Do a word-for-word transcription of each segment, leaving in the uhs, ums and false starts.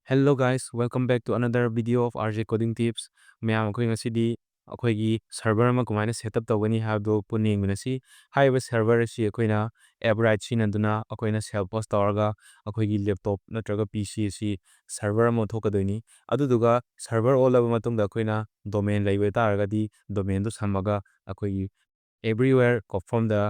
Hello guys, welcome back to another video of R J Coding Tips. ꯃꯌꯥꯝ, ꯑꯩꯈꯣꯏ ꯉꯁꯤꯗꯤ ꯑꯩꯈꯣꯏꯒꯤ server ꯑꯃ ꯀꯃꯥꯏꯅ set up ꯇꯧꯒꯅꯤ ꯍꯥꯏꯕꯗꯨ ꯄꯨꯟꯅ ꯌꯦꯡꯃꯤꯟꯅꯁꯤ꯫ ꯍꯥꯏꯔꯤꯕ server ꯑꯁꯤ ꯑꯩꯈꯣꯏꯅ AppWright ꯁꯤꯖꯤꯟꯅꯗꯨꯅ ꯑꯩꯈꯣꯏꯅ self host ꯇꯧꯔꯒ ꯑꯩꯈꯣꯏꯒꯤ laptop ꯅꯠꯇ꯭ꯔꯒ P C ꯑꯁꯤ server ꯑꯃ ꯑꯣꯟꯊꯣꯛꯀꯗꯣꯏꯅꯤ꯫ ꯑꯗꯨꯗꯨꯒ server ꯑꯣꯜꯂꯕ ꯃꯇꯨꯡꯗ ꯑꯩꯈꯣꯏꯅ domain ꯂꯩꯕ ꯇꯥꯔꯒꯗꯤ domain ꯗꯨ ꯁꯝꯃꯒ ꯑꯩꯈꯣꯏꯒꯤ everywhere ꯀꯣ from the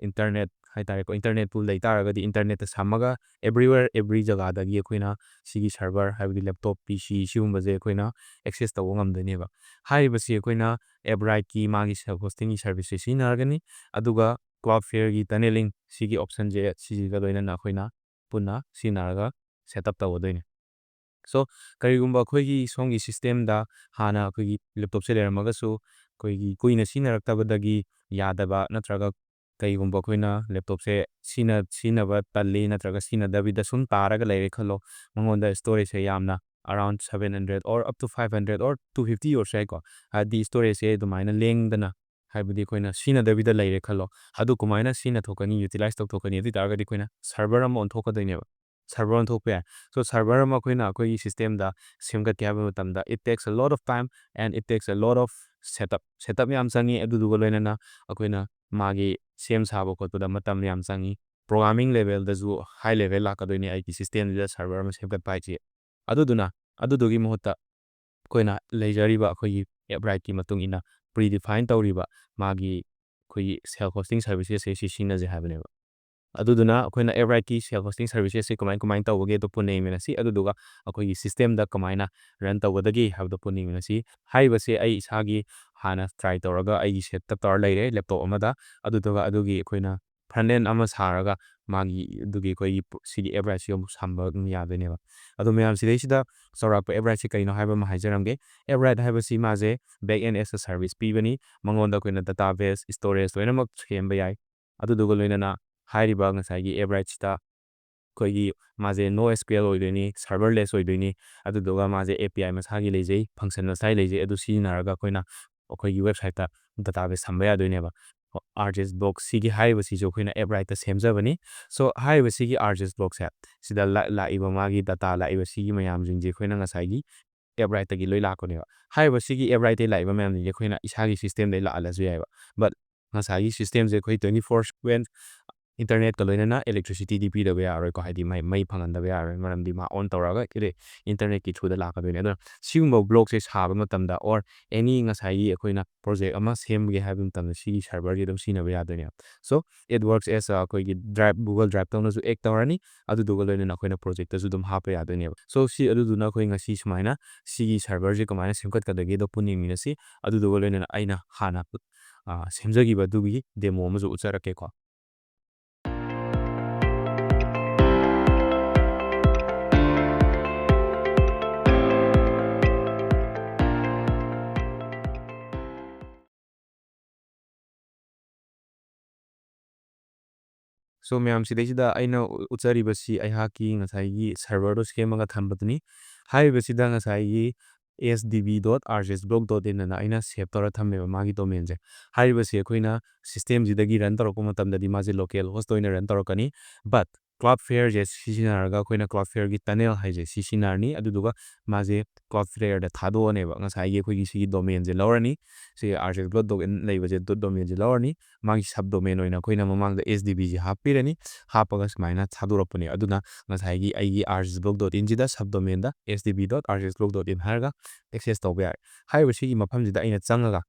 internet ꯍꯥꯏ ꯇꯥꯔꯦꯀꯣ, internet ꯄꯨ ꯂꯩ ꯇꯥꯔꯒꯗꯤ internet ꯇ ꯁꯝꯃꯒ everywhere every ꯖꯒꯥꯗꯒꯤ ꯑꯩꯈꯣꯏꯅ ꯁꯤꯒꯤ server ꯍꯥꯏꯕꯗꯤ laptop P C ꯁꯤꯒꯨꯝꯕꯁꯦ ꯑꯩꯈꯣꯏꯅ access ꯇꯧꯕ ꯉꯝꯗꯣꯏꯅꯦꯕ꯫ ꯍꯥꯏꯔꯤꯕꯁꯤ ꯑꯩꯈꯣꯏꯅ AppWright ꯀꯤ ꯃꯥꯒꯤ self hosting ꯒꯤ service ꯁꯦ ꯁꯤꯖꯤꯟꯅꯔꯒꯅꯤ, ꯑꯗꯨꯒ Cloudflare ꯒꯤ tunneling ꯁꯤꯒꯤ option ꯁꯦ ꯁꯤꯁꯤꯒ ꯂꯣꯏꯅꯅ ꯑꯩꯈꯣꯏꯅ ꯄꯨꯟꯅ ꯁꯤꯖꯤꯟꯅꯔꯒ set up ꯇꯧꯒꯗꯣꯏꯅꯦ꯫ So ꯀꯔꯤꯒꯨꯝꯕ ꯑꯩꯈꯣꯏꯒꯤ ꯁꯣꯝꯒꯤ system ꯗ ꯍꯥꯟꯅ ꯑꯩꯈꯣꯏꯒꯤ laptop ꯁꯦ ꯂꯩꯔꯝꯃꯒꯁꯨ ꯑꯩꯈꯣꯏꯒꯤ ꯀꯨꯏꯅ ꯁꯤꯖꯤꯟꯅꯔꯛꯇꯕꯗꯒꯤ ꯌꯥꯗꯕ, ꯅꯠꯇ꯭ꯔꯒ ꯀꯩꯒꯨꯝꯕ ꯑꯩꯈꯣꯏꯅ laptop ꯁꯦ ꯁꯤꯖꯤꯟꯅ-, ꯁꯤꯖꯤꯟꯅꯕ ꯇꯜꯂꯤ ꯅꯠꯇ꯭ꯔꯒ ꯁꯤꯖꯤꯟꯅꯗꯕꯤꯗ ꯁꯨꯝ ꯇꯥꯔꯒ ꯂꯩꯔꯦ ꯈꯜꯂꯣ, ꯃꯉꯣꯟꯗ storage ꯁꯦ ꯌꯥꯝꯅ around seven hundred or up to five hundred or two fifty ꯑꯣꯏꯔꯁꯨ ꯌꯥꯏꯀꯣ꯫ ꯍꯥꯏꯗꯤ storage ꯁꯦ ꯑꯗꯨꯃꯥꯏꯅ ꯂꯦꯡꯗꯅ, ꯍꯥꯏꯕꯗꯤ ꯑꯩꯈꯣꯏꯅ ꯁꯤꯖꯤꯟꯅꯗꯕꯤꯗ ꯂꯩꯔꯦ ꯈꯜꯂꯣ, ꯑꯗꯨ ꯀꯃꯥꯏꯅ ꯁꯤꯖꯤꯟꯅꯊꯣꯛꯀꯅꯤ, utilize ꯇꯧꯊꯣꯛꯀꯅꯤ? ꯑꯗꯨ ꯑꯣꯏ ꯇꯥꯔꯒꯗꯤ ꯑꯩꯈꯣꯏꯅ server ꯑꯃ ꯑꯣꯟꯊꯣꯛꯀꯗꯣꯏꯅꯦꯕ꯫ Server ꯑꯣꯟꯊꯣꯛꯄ ꯌꯥꯏ꯫ So server ꯑꯃ ꯑꯩꯈꯣꯏꯅ ꯑꯩꯈꯣꯏꯒꯤ system ꯗ ꯁꯦꯝꯒꯠꯀꯦ ꯍꯥꯏꯕ ꯃꯇꯝꯗ it takes a lot of time and it takes a lot of setup, setup ꯌꯥꯝ ꯆꯪꯉꯤ꯫ ꯑꯗꯨꯗꯨꯒ ꯂꯣꯏꯅꯅ ꯑꯩꯈꯣꯏꯅ ꯃꯥꯒꯤ ꯁꯦꯝ ꯁꯥꯕ ꯈꯣꯠꯄꯗ ꯃꯇꯝ ꯌꯥꯝ ꯆꯪꯉꯤ꯫ Programming level ꯗꯁꯨ high level ꯂꯥꯛꯀꯗꯣꯏꯅꯦ ꯑꯩꯒꯤ system ꯁꯤꯗ server ꯑꯃ ꯁꯦꯝꯒꯠꯄ ꯍꯥꯏꯁꯦ꯫ ꯑꯗꯨꯗꯨꯅ ꯑꯗꯨꯗꯨꯒꯤ ꯃꯍꯨꯠꯇ ꯑꯩꯈꯣꯏꯅ ꯂꯩꯖꯔꯤꯕ ꯑꯩꯈꯣꯏꯒꯤ AppWright ꯀꯤ ꯃꯇꯨꯡ ꯏꯟꯅ predefine ꯇꯧꯔꯤꯕ ꯃꯥꯒꯤ ꯑꯩꯈꯣꯏꯒꯤ self hosting services ꯁꯦ ꯁꯤ ꯁꯤꯖꯤꯟꯅꯖꯩ ꯍꯥꯏꯕꯅꯦꯕ꯫ ꯑꯗꯨꯗꯨꯅ ꯑꯩꯈꯣꯏꯅ AppWright ꯀꯤ self hosting services ꯁꯦ ꯀꯃꯥꯏ ꯀꯃꯥꯏꯅ ꯇꯧꯕꯒꯦ ꯑꯗꯨ ꯄꯨꯟꯅ ꯌꯦꯡꯃꯤꯟꯅꯁꯤ꯫ ꯑꯗꯨꯗꯨꯒ ꯑꯩꯈꯣꯏꯒꯤ system ꯗ ꯀꯃꯥꯏꯅ run ꯇꯧꯒꯗꯒꯦ ꯍꯥꯏꯕꯗꯣ ꯄꯨꯟꯅ ꯌꯦꯡꯃꯤꯟꯅꯁꯤ꯫ ꯍꯥꯏꯔꯤꯕꯁꯦ ꯑꯩ ꯏꯁꯥꯒꯤ ꯍꯥꯟꯅ try ꯇꯧꯔꯒ ꯑꯩꯒꯤ setup ꯇꯧꯔ ꯂꯩꯔꯦ laptop ꯑꯃꯗ꯫ ꯑꯗꯨꯗꯨꯒ ꯑꯗꯨꯒꯤ ꯑꯩꯈꯣꯏꯅ front end ꯑꯃ ꯁꯥꯔꯒ ꯃꯥꯒꯤ ꯑꯗꯨꯒꯤ ꯑꯩꯈꯣꯏꯒꯤ ꯄ-, ꯁꯤꯒꯤ AppWright ꯁꯤ ꯑꯃꯨꯛ ꯁꯝꯕ ꯑꯗꯨꯝ ꯌꯥꯗꯣꯏꯅꯦꯕ꯫ ꯑꯗꯣ ꯃꯌꯥꯝ, ꯁꯤꯗꯩꯁꯤꯗ ꯆꯥꯎꯔꯥꯛꯄ AppWright ꯁꯤ ꯀꯩꯅꯣ ꯍꯥꯏꯕ ꯑꯃ ꯍꯥꯏꯖꯔꯝꯒꯦ꯫ AppWright ꯍꯥꯏꯕꯁꯤ ꯃꯥꯁꯦ back end as a service ꯄꯤꯕꯅꯤ꯫ ꯃꯉꯣꯟꯗ ꯑꯩꯈꯣꯏꯅ database, storage ꯂꯣꯏꯅꯃꯛ ꯁꯦꯝꯕ ꯌꯥꯏ꯫ ꯑꯗꯨꯗꯨꯒ ꯂꯣꯏꯅꯅ ꯍꯥꯏꯔꯤꯕ ꯉꯁꯥꯏꯒꯤ AppWright ꯁꯤꯗ ꯑꯩꯈꯣꯏꯒꯤ ꯃꯥꯁꯦ NoSQL ꯑꯣꯏꯗꯣꯏꯅꯤ, serverless ꯑꯣꯏꯗꯣꯏꯅꯤ꯫ ꯑꯗꯨꯗꯨꯒ ꯃꯥꯁꯦ API ꯃꯁꯥꯒꯤ ꯂꯩꯖꯩ, function ꯃꯁꯥꯒꯤ ꯂꯩꯖꯩ꯫ ꯑꯗꯨ ꯁꯤꯖꯤꯟꯅꯔꯒ ꯑꯩꯈꯣꯏꯅ ꯑꯩꯈꯣꯏꯒꯤ website ꯇ database ꯁꯝꯕ ꯌꯥꯗꯣꯏꯅꯦꯕ꯫ ꯑꯥꯔ ꯖꯦ ꯑꯦꯁ ꯕ꯭ꯂꯣꯛ ꯁꯤꯒꯤ ꯍꯥꯏꯔꯤꯕꯁꯤꯁꯨ ꯑꯩꯈꯣꯏꯅ ꯑꯦꯞ ꯔꯥꯏꯠꯇ ꯁꯦꯝꯖꯕꯅꯤ꯫ So, ꯍꯥꯏꯔꯤꯕ ꯁꯤꯒꯤ ꯑꯥꯔ ꯖꯦ ꯑꯦꯁ ꯕ꯭ꯂꯣꯛꯁꯦ, ꯁꯤꯗ ꯂꯥ-, ꯂꯥꯛꯏꯕ ꯃꯥꯒꯤ ꯗꯇꯥ ꯂꯥꯛꯏꯕ ꯁꯤꯒꯤ ꯃꯌꯥꯝꯁꯤꯡꯁꯦ ꯑꯩꯈꯣꯏꯅ ꯉꯁꯥꯏꯒꯤ ꯑꯦꯞ ꯔꯥꯏꯠꯇꯒꯤ ꯂꯣꯏ ꯂꯥꯛꯄꯅꯦꯕ꯫ ꯍꯥꯏꯔꯤꯕ ꯁꯤꯒꯤ ꯑꯦꯞ ꯔꯥꯏꯠꯇꯒꯤ ꯂꯥꯛꯏꯕ ꯃꯌꯥꯝꯁꯤꯡꯁꯦ ꯑꯩꯈꯣꯏꯅ ꯏꯁꯥꯒꯤ system ꯗꯒꯤ ꯂꯥꯛꯍꯜꯂꯁꯨ ꯌꯥꯏꯑꯕ꯫ But ꯉꯁꯥꯏꯒꯤ system ꯁꯦ ꯑꯩꯈꯣꯏ twenty four seven internet ꯀ ꯂꯣꯏꯅꯅ electricity ꯗꯤ ꯄꯤꯗꯕ ꯌꯥꯔꯣꯏꯀꯣ, ꯍꯥꯏꯗꯤ ꯃꯩ, ꯃꯩ ꯐꯪꯍꯟꯗꯕ ꯌꯥꯔꯣꯏ, ꯃꯔꯝꯗꯤ ꯃꯥ on ꯇꯧꯔꯒ ꯏꯔꯦ-, internet ꯀꯤ through ꯗ ꯂꯥꯛꯀꯗꯣꯏꯅꯦ꯫ ꯑꯗꯨꯅ ꯁꯤꯒꯨꯝꯕ ꯕ꯭ꯂꯣꯛꯁꯦ ꯁꯥꯕ ꯃꯇꯝꯗ, or any ꯉꯁꯥꯏꯒꯤ ꯑꯩꯈꯣꯏꯅ ꯄ꯭ꯔꯣꯖꯦꯛ ꯑꯃ ꯁꯦꯝꯒꯦ ꯍꯥꯏꯕ ꯃꯇꯝꯗ ꯁꯤꯒꯤ ꯁꯔꯚꯔꯁꯦ ꯑꯗꯨꯝ ꯁꯤꯖꯤꯟꯅꯕ ꯌꯥꯗꯣꯏꯅꯦꯕ꯫ So, it works as a ꯑꯩꯈꯣꯏꯒꯤ ꯗ꯭ꯔꯥꯏꯚ, Google Drive ꯇꯧꯅꯁꯨ act ꯇꯧꯔꯅꯤ, ꯑꯗꯨꯗꯨꯒ ꯂꯣꯏꯅꯅ ꯑꯩꯈꯣꯏꯅ ꯄ꯭ꯔꯣꯖꯦꯛꯇꯁꯨ ꯑꯗꯨꯝ ꯍꯥꯞꯄ ꯌꯥꯗꯣꯏꯅꯦꯕ꯫ So, ꯁꯤ ꯑꯗꯨꯗꯨꯅ ꯑꯩꯈꯣꯏ ꯉꯁꯤ ꯁꯨꯃꯥꯏꯅ ꯁꯤꯒꯤ ꯁꯔꯚꯔꯁꯦ ꯀꯃꯥꯏꯅ ꯁꯦꯝꯒꯠꯀꯗꯒꯦꯗꯣ ꯄꯨꯟꯅ ꯌꯦꯡꯃꯤꯟꯅꯁꯤ꯫ ꯑꯗꯨꯗꯨꯒ ꯂꯣꯏꯅꯅ ꯑꯩꯅ ꯍꯥꯟꯅ, ꯑ, ꯁꯦꯝꯖꯈꯤꯕ ꯑꯗꯨꯒꯤ ꯗꯦꯃꯣ ꯑꯃꯁꯨ ꯎꯠꯆꯔꯛꯀꯦꯀꯣ꯫ So, ꯃꯌꯥꯝ, ꯁꯤꯗꯩꯁꯤꯗ ꯑꯩꯅ ꯎ-, ꯎꯠꯆꯔꯤꯕꯁꯤ ꯑꯩꯍꯥꯛꯀꯤ ꯉꯁꯥꯏꯒꯤ ꯁꯔꯚꯔꯗꯣ ꯁꯦꯝꯃꯒ ꯊꯝꯕꯗꯨꯅꯤ꯫ ꯍꯥꯏꯔꯤꯕꯁꯤꯗ ꯉꯁꯥꯏꯒꯤ S D B dot R J S blog dot in ꯑꯅ ꯑꯩꯅ ꯁꯦꯚ ꯇꯧꯔ ꯊꯝꯃꯦꯕ ꯃꯥꯒꯤ ꯗꯣꯃꯦꯟꯁꯦ꯫ ꯍꯥꯏꯔꯤꯕꯁꯤ ꯑꯩꯈꯣꯏꯅ system ꯁꯤꯗꯒꯤ run ꯇꯧꯔꯛꯄ ꯃꯇꯝꯗꯗꯤ ꯃꯥꯁꯦ local host ꯑꯣꯏꯅ run ꯇꯧꯔꯛꯀꯅꯤ꯫ But Cloudflare ꯁꯦ ꯁꯤꯖꯤꯟꯅꯔꯒ ꯑꯩꯈꯣꯏꯅ Cloudflare ꯒꯤ tunnel ꯍꯥꯏꯁꯦ ꯁꯤ ꯁꯤꯖꯤꯟꯅꯔꯅꯤ꯫ ꯑꯗꯨꯗꯨꯒ ꯃꯥꯁꯦ Cloudflare ꯗ ꯊꯥꯗꯣꯛꯑꯅꯦꯕ꯫ ꯉꯁꯥꯏꯒꯤ ꯑꯩꯈꯣꯏꯒꯤ ꯁꯤꯒꯤ ꯗꯣꯃꯦꯟꯁꯦ ꯂꯧꯔꯅꯤ꯫ ꯁꯤ R J S blog dot in ꯂꯩꯕꯁꯦ ꯗꯣꯠ ꯗꯣꯃꯦꯟꯁꯦ ꯂꯧꯔꯅꯤ꯫ ꯃꯥꯒꯤ subdomain ꯑꯣꯏꯅ ꯑꯩꯈꯣꯏꯅ ꯃꯃꯥꯡꯗ S D B ꯁꯦ ꯍꯥꯞꯄꯤꯔꯅꯤ꯫ ꯍꯥꯞꯄꯒ ꯁꯨꯃꯥꯏꯅ ꯊꯥꯗꯣꯔꯛꯄꯅꯦ꯫ ꯑꯗꯨꯅ ꯉꯁꯥꯏꯒꯤ ꯑꯩꯒꯤ R J S blog dot in ꯁꯤꯗ subdomain the S D B dot R J S blog dot in ꯍꯥꯏꯔꯒ access ꯇꯧꯕ ꯌꯥꯔꯦ꯫ ꯍꯥꯏꯔꯤꯕ ꯁꯤꯒꯤ ꯃꯐꯝꯁꯤꯗ ꯑꯩꯅ ꯆꯪꯉꯒ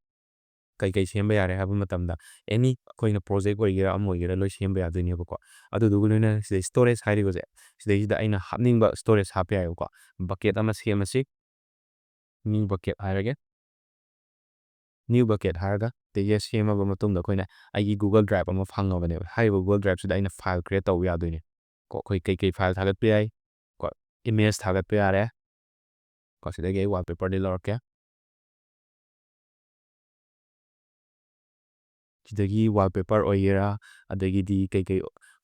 ꯀꯩꯀꯩ ꯁꯦꯝꯕ ꯌꯥꯔꯦ ꯍꯥꯏꯕ ꯃꯇꯝꯗ, any ꯑꯩꯈꯣꯏꯅ ꯄ꯭ꯔꯣꯖꯦꯛ ꯑꯣꯏꯒꯦꯔꯥ ꯑꯃ ꯑꯣꯏꯒꯦꯔꯥ ꯂꯣꯏ ꯁꯦꯝꯕ ꯌꯥꯗꯣꯏꯅꯦꯕꯀꯣ꯫ ꯑꯗꯨꯗꯨꯒ ꯂꯣꯏꯅꯅ ꯁꯤꯗꯩ storage ꯍꯥꯏꯔꯤꯕꯁꯦ, ꯁꯤꯗꯩꯁꯤꯗ ꯑꯩꯅ ꯍꯥꯞꯅꯤꯡꯕ storage ꯍꯥꯞꯄ ꯌꯥꯏꯕꯀꯣ꯫ Bucket ꯑꯃ ꯁꯦꯝꯃꯁꯤ, new bucket ꯍꯥꯏꯔꯒꯦ꯫ New bucket ꯍꯥꯏꯔꯒ ꯁꯤꯗꯩꯁꯤꯗ ꯁꯦꯝꯃꯕ ꯃꯇꯨꯡꯗ ꯑꯩꯈꯣꯏꯅ ꯑꯩꯒꯤ Google Drive ꯑꯃ ꯐꯪꯉꯕꯅꯦꯕ꯫ ꯍꯥꯏꯔꯤꯕ Google Drive ꯁꯤꯗ ꯑꯩꯅ file create ꯇꯧꯕ ꯌꯥꯗꯣꯏꯅꯦ꯫ ꯀꯣ, ꯑꯩꯈꯣꯏ ꯀꯩꯀꯩ file ꯊꯥꯒꯠꯄ ꯌꯥꯏ? ꯀꯣ, image ꯊꯥꯒꯠꯄ ꯌꯥꯔꯦ꯫ ꯀꯣ, ꯁꯤꯗꯒꯤ ꯑꯩ wallpaper ꯗꯤ ꯂꯧꯔꯛꯀꯦ꯫ ꯁꯤꯗꯒꯤ wallpaper ꯑꯣꯏꯒꯦꯔꯥ, ꯑꯗꯒꯤꯗꯤ ꯀꯩꯀꯩ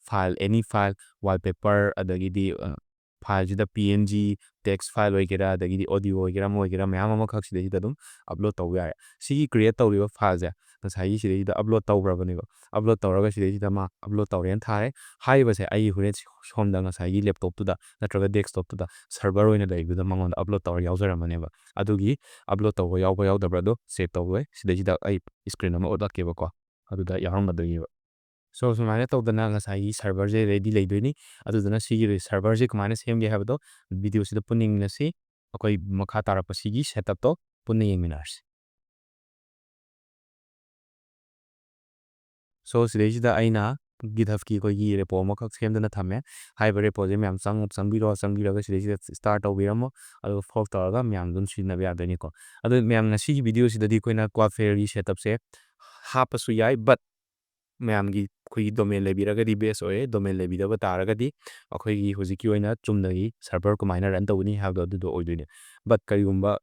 file, any file, wallpaper, ꯑꯗꯒꯤꯗꯤ, ꯑ, fileꯁꯤꯗ P N G, text file ꯑꯣꯏꯒꯦꯔꯥ, ꯑꯗꯒꯤꯗꯤ audio ꯑꯣꯏꯒꯦꯔꯥ, ꯑꯃ ꯑꯣꯏꯒꯦꯔꯥ, ꯃꯌꯥꯝ ꯑꯃꯈꯛ ꯁꯤꯗꯩꯁꯤꯗ ꯑꯗꯨꯝ upload ꯇꯧꯕ ꯌꯥꯔꯦ꯫ ꯁꯤꯒꯤ create ꯇꯧꯔꯤꯕ fileꯁꯦ ꯉꯁꯥꯏꯒꯤ ꯁꯤꯗꯩꯁꯤꯗ upload ꯇꯧꯈ꯭ꯔꯕꯅꯦꯕ꯫ Upload ꯇꯧꯔꯒ ꯁꯤꯗꯩꯁꯤꯗ ꯃꯥ upload ꯇꯧꯔꯦꯅ ꯊꯥꯔꯦ꯫ ꯍꯥꯏꯔꯤꯕꯁꯦ ꯑꯩ ꯍꯣꯔꯦꯟ ꯁꯣꯝꯗ ꯉꯁꯥꯏꯒꯤ laptopꯇꯨꯗ ꯅꯠꯇ꯭ꯔꯒ desktopꯇꯨꯗ server ꯑꯣꯏꯅ ꯂꯩꯕꯗꯨꯗ ꯃꯉꯣꯟꯗ upload ꯇꯧꯔ ꯌꯥꯎꯖꯔꯝꯃꯅꯦꯕ꯫ ꯑꯗꯨꯒꯤ upload ꯇꯧꯕ ꯌꯥꯎꯕ ꯌꯥꯎꯗꯕ꯭ꯔꯥ ꯑꯗꯣ check ꯇꯧꯔꯣꯏ꯫ ꯁꯤꯗꯩꯁꯤꯗ ꯑꯩ screen ꯑꯃ ꯎꯠꯂꯛꯀꯦꯕꯀꯣ꯫ ꯑꯗꯨꯗ ꯌꯥꯎꯔꯝꯒꯗꯣꯏꯅꯦꯕ꯫ So, ꯁꯨꯃꯥꯏꯅ ꯇꯧꯗꯅ ꯉꯁꯥꯏꯒꯤ serverꯁꯦ ready ꯂꯩꯗꯣꯏꯅꯤ꯫ ꯑꯗꯨꯗꯨꯅ ꯁꯤꯒꯤ serverꯁꯦ ꯀꯃꯥꯏꯅ ꯁꯦꯝꯒꯦ ꯍꯥꯏꯕꯗꯣ videoꯁꯤꯗ ꯄꯨꯟꯅ ꯌꯦꯡꯃꯤꯟꯅꯁꯤ꯫ ꯑꯩꯈꯣꯏ ꯃꯈꯥ ꯇꯥꯔꯛꯄ ꯁꯤꯒꯤ setupꯇꯣ ꯄꯨꯟꯅ ꯌꯦꯡꯃꯤꯟꯅꯔꯁꯤ꯫ So, ꯁꯤꯗꯩꯁꯤꯗ ꯑꯩꯅ GitHubꯀꯤ ꯑꯩꯈꯣꯏꯒꯤ repo ꯑꯃꯈꯛ ꯁꯦꯝꯗꯨꯅ ꯊꯝꯃꯦ꯫ ꯍꯥꯏꯔꯤꯕ repoꯁꯦ ꯃꯌꯥꯝ ꯆꯪ-, ꯆꯪꯕꯤꯔꯣ, ꯆꯪꯕꯤꯔꯒ ꯁꯤꯗꯩꯁꯤꯗ start ꯇꯧꯕꯤꯔꯝꯃꯣ꯫ ꯑꯗꯨꯒ fork ꯇꯧꯔꯒ ꯃꯌꯥꯝ ꯑꯗꯨꯝ ꯁꯤꯖꯤꯟꯅꯕ ꯌꯥꯗꯣꯏꯅꯤꯀꯣ꯫ ꯑꯗꯣ ꯃꯌꯥꯝ ꯉꯁꯤꯒꯤ videoꯁꯤꯗꯗꯤ ꯑꯩꯈꯣꯏꯅ Cloudflareꯒꯤ setupꯁꯦ ꯍꯥꯞꯄꯁꯨ ꯌꯥꯏ, but ꯃꯌꯥꯝꯒꯤ ꯑꯩꯈꯣꯏꯒꯤ domain ꯂꯩꯕꯤꯔꯒꯗꯤ best ꯑꯣꯏꯌꯦ꯫ Domain ꯂꯩꯕꯤꯗꯕ ꯇꯥꯔꯒꯗꯤ ꯑꯩꯈꯣꯏꯒꯤ ꯍꯧꯖꯤꯛꯀꯤ ꯑꯣꯏꯅ ꯆꯨꯝꯅꯒꯤ server ꯀꯃꯥꯏꯅ run ꯇꯧꯒꯅꯤ ꯍꯥꯏꯕꯗꯣ ꯑꯗꯨꯗꯣ ꯑꯣꯏꯗꯣꯏꯅꯦ꯫ But ꯀꯔꯤꯒꯨꯝꯕ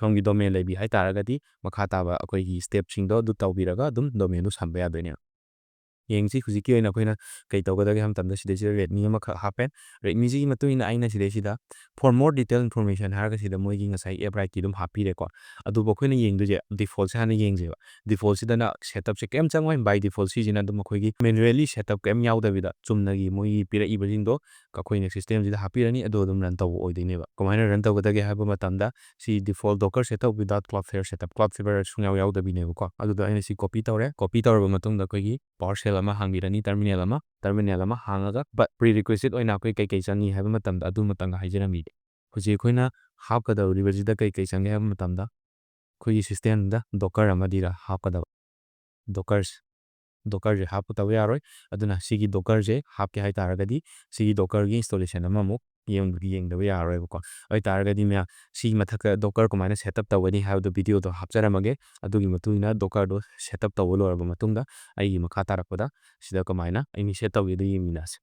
ꯁꯣꯝꯒꯤ domain ꯂꯩꯕꯤ ꯍꯥꯏꯇꯥꯔꯒꯗꯤ ꯃꯈꯥ ꯇꯥꯕ ꯑꯩꯈꯣꯏꯒꯤ stepꯁꯤꯡꯗꯣ ꯑꯗꯨ ꯇꯧꯕꯤꯔꯒ ꯑꯗꯨꯝ domainꯗꯣ ꯁꯝꯕ ꯌꯥꯗꯣꯏꯅꯦ꯫ ꯌꯦꯡꯁꯤ, ꯍꯧꯖꯤꯛꯀꯤ ꯑꯣꯏꯅ ꯑꯩꯈꯣꯏꯅ ꯀꯩ ꯇꯧꯒꯗꯒꯦ ꯍꯥꯏꯕ ꯃꯇꯝꯗ ꯁꯤꯗꯩꯁꯤꯗ Redmi ꯑꯃꯈꯛ ꯍꯥꯞꯄꯦ꯫ Redmiꯁꯤꯒꯤ ꯃꯇꯨꯡ ꯏꯟꯅ ꯑꯩꯅ ꯁꯤꯗꯩꯁꯤꯗ for more detail information ꯍꯥꯏꯔꯒ ꯁꯤꯗ ꯃꯣꯏꯒꯤ ꯉꯁꯥꯏ app rightkey ꯑꯗꯨꯝ ꯍꯥꯞꯄꯤꯔꯦꯀꯣ꯫ ꯑꯗꯨꯕꯨ ꯑꯩꯈꯣꯏꯅ ꯌꯦꯡꯗꯣꯏꯁꯦ defaultꯁꯦ ꯍꯥꯟꯅ ꯌꯦꯡꯁꯦꯕ꯫ Defaultꯁꯤꯗꯅ setupꯁꯦ ꯀꯩꯝ ꯆꯪꯉꯣꯏ, by default ꯁꯤꯁꯤꯅ ꯑꯗꯨꯝ ꯑꯩꯈꯣꯏꯒꯤ manually setup ꯀꯩꯝ ꯌꯥꯎꯗꯕꯤꯗ ꯆꯨꯝꯅꯒꯤ ꯃꯣꯏꯒꯤ ꯄꯤꯔꯛꯏꯕꯁꯤꯡꯗꯣ ꯑꯩꯈꯣꯏꯅ systemꯁꯤꯗ ꯍꯥꯞꯄꯤꯔꯅꯤ, ꯑꯗꯨ ꯑꯗꯨꯝ run ꯇꯧꯕ ꯑꯣꯏꯗꯣꯏꯅꯦꯕ꯫ ꯀꯃꯥꯏꯅ run ꯇꯧꯒꯗꯒꯦ ꯍꯥꯏꯕ ꯃꯇꯝꯗ ꯁꯤ default Docker setup without Cloudflare setup, Cloudflare ꯁꯨꯡꯌꯥꯎ ꯌꯥꯎꯗꯕꯤꯅꯦꯕꯀꯣ꯫ ꯑꯗꯨꯗꯣ ꯑꯩꯅ ꯁꯤ copy ꯇꯧꯔꯦ꯫ Copy ꯇꯧꯔꯕ ꯃꯇꯨꯡꯗ ꯑꯩꯈꯣꯏꯒꯤ PowerShell ꯑꯃ ꯍꯥꯡꯕꯤꯔꯅꯤ, terminal ꯑꯃ, terminal ꯑꯃ ꯍꯥꯡꯉꯒ, but prerequisite ꯑꯣꯏꯅ ꯑꯩꯈꯣꯏ ꯀꯩ ꯀꯩ ꯆꯪꯉꯤ ꯍꯥꯏꯕ ꯃꯇꯝꯗ ꯑꯗꯨ ꯃꯇꯪꯒ ꯍꯥꯏꯖꯔꯝꯕꯤꯒꯦ꯫ ꯍꯧꯖꯤꯛ ꯑꯩꯈꯣꯏꯅ ꯍꯥꯞꯀꯗꯧꯔꯤꯕꯁꯤꯗ ꯀꯩ ꯀꯩ ꯆꯪꯒꯦ ꯍꯥꯏꯕ ꯃꯇꯝꯗ ꯑꯩꯈꯣꯏꯒꯤ systemꯗ Docker ꯑꯃꯗꯤ ꯍꯥꯞꯀꯗꯕ꯫ Docker, Dockerꯁꯦ ꯍꯥꯞꯇꯕ ꯌꯥꯔꯣꯏ꯫ ꯑꯗꯨꯅ ꯁꯤꯒꯤ Dockerꯁꯦ ꯍꯥꯞꯀꯦ ꯍꯥꯏ ꯇꯥꯔꯒꯗꯤ ꯁꯤꯒꯤ Dockerꯒꯤ installation ꯑꯃꯃꯨꯛ ꯌꯦꯡ-, ꯌꯦꯡꯗꯕ ꯌꯥꯔꯔꯣꯏꯕꯀꯣ꯫ ꯑꯗꯨ ꯑꯣꯏ ꯇꯥꯔꯒꯗꯤ ꯃꯌꯥꯝ ꯁꯤꯒꯤ ꯃꯊꯛꯇ Docker ꯀꯃꯥꯏꯅ setup ꯇꯧꯒꯅꯤ ꯍꯥꯏꯕꯗꯣ videoꯗꯣ ꯍꯥꯞꯆꯔꯝꯃꯒꯦ꯫ ꯑꯗꯨꯒꯤ ꯃꯇꯨꯡ ꯏꯟꯅ Dockerꯗꯣ setup ꯇꯧꯕ ꯂꯣꯏꯔꯕ ꯃꯇꯨꯡꯗ ꯑꯩꯒꯤ ꯃꯈꯥ ꯇꯥꯔꯛꯄꯗ ꯁꯤꯗ ꯀꯃꯥꯏꯅ initiate ꯇꯧꯒꯦꯗꯣ ꯌꯦꯡꯃꯤꯟꯅꯁꯦ꯫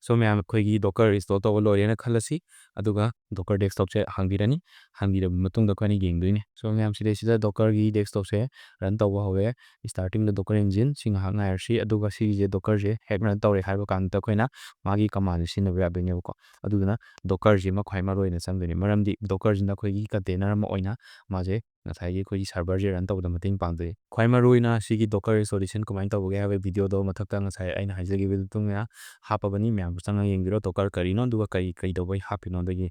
So ꯃꯌꯥꯝ, ꯑꯩꯈꯣꯏꯒꯤ Docker install ꯇꯧꯕ ꯂꯣꯏꯔꯦꯅ ꯈꯜꯂꯁꯤ, ꯑꯗꯨꯒ Docker desktopꯁꯦ ꯍꯥꯡꯕꯤꯔꯅꯤ꯫ ꯍꯥꯡꯕꯤꯔꯕ ꯃꯇꯨꯡꯗ ꯑꯩꯈꯣꯏꯅ ꯌꯦꯡꯗꯣꯏꯅꯦ꯫ So ꯃꯌꯥꯝ, ꯁꯤꯗꯩꯁꯤꯗ Dockerꯒꯤ desktopꯁꯦ run ꯇꯧꯕ ꯍꯧꯔꯦ꯫ Startingꯗ Docker engine ꯁꯤ ꯉꯥꯏꯍꯥꯛ ꯉꯥꯏꯔꯁꯤ, ꯑꯗꯨꯒ ꯁꯤꯒꯤꯁꯦ Dockerꯁꯦ ꯍꯦꯛ run ꯇꯧꯔꯦ ꯍꯥꯏꯕ ꯀꯥꯟꯗ ꯑꯩꯈꯣꯏꯅ ꯃꯥꯒꯤ commandꯁꯦ ꯁꯤꯖꯤꯟꯅꯕ ꯌꯥꯗꯣꯏꯅꯦꯕꯀꯣ꯫ ꯑꯗꯨꯗꯨꯅ Dockerꯁꯤꯃ ꯈ꯭ꯋꯥꯏ ꯃꯔꯨ ꯑꯣꯏꯅ ꯆꯪꯗꯣꯏꯅꯦ, ꯃꯔꯝꯗꯤ Dockerꯁꯤꯅ ꯑꯩꯈꯣꯏꯒꯤ container ꯑꯃ ꯑꯣꯏꯅ ꯃꯥꯁꯦ ꯉꯁꯥꯏꯒꯤ ꯑꯩꯈꯣꯏꯒꯤ serverꯁꯦ run ꯇꯧꯕꯗ ꯃꯇꯦꯡ ꯄꯥꯡꯗꯣꯏꯅꯤ꯫ ꯈ꯭ꯋꯥꯏ ꯃꯔꯨ ꯑꯣꯏꯅ ꯁꯤꯒꯤ Docker installation ꯀꯃꯥꯏꯅ ꯇꯧꯕꯒꯦ ꯍꯥꯏꯕ videoꯗꯣ ꯃꯊꯛꯇ ꯉꯁꯥꯏ ꯑꯩꯅ ꯍꯥꯏꯖꯈꯤꯕꯒꯤ ꯃꯇꯨꯡ ꯏꯟꯅ ꯍꯥꯞꯄꯕꯅꯤ꯫ ꯃꯌꯥꯝꯁꯨ ꯆꯪꯉꯒ ꯌꯦꯡꯕꯤꯔꯣ, Docker ꯀꯔꯤꯅꯣ ꯑꯗꯨꯒ ꯀꯔꯤ ꯀꯩꯗꯧꯕꯩ ꯍꯥꯞꯄꯤꯅꯣ ꯑꯗꯒꯤ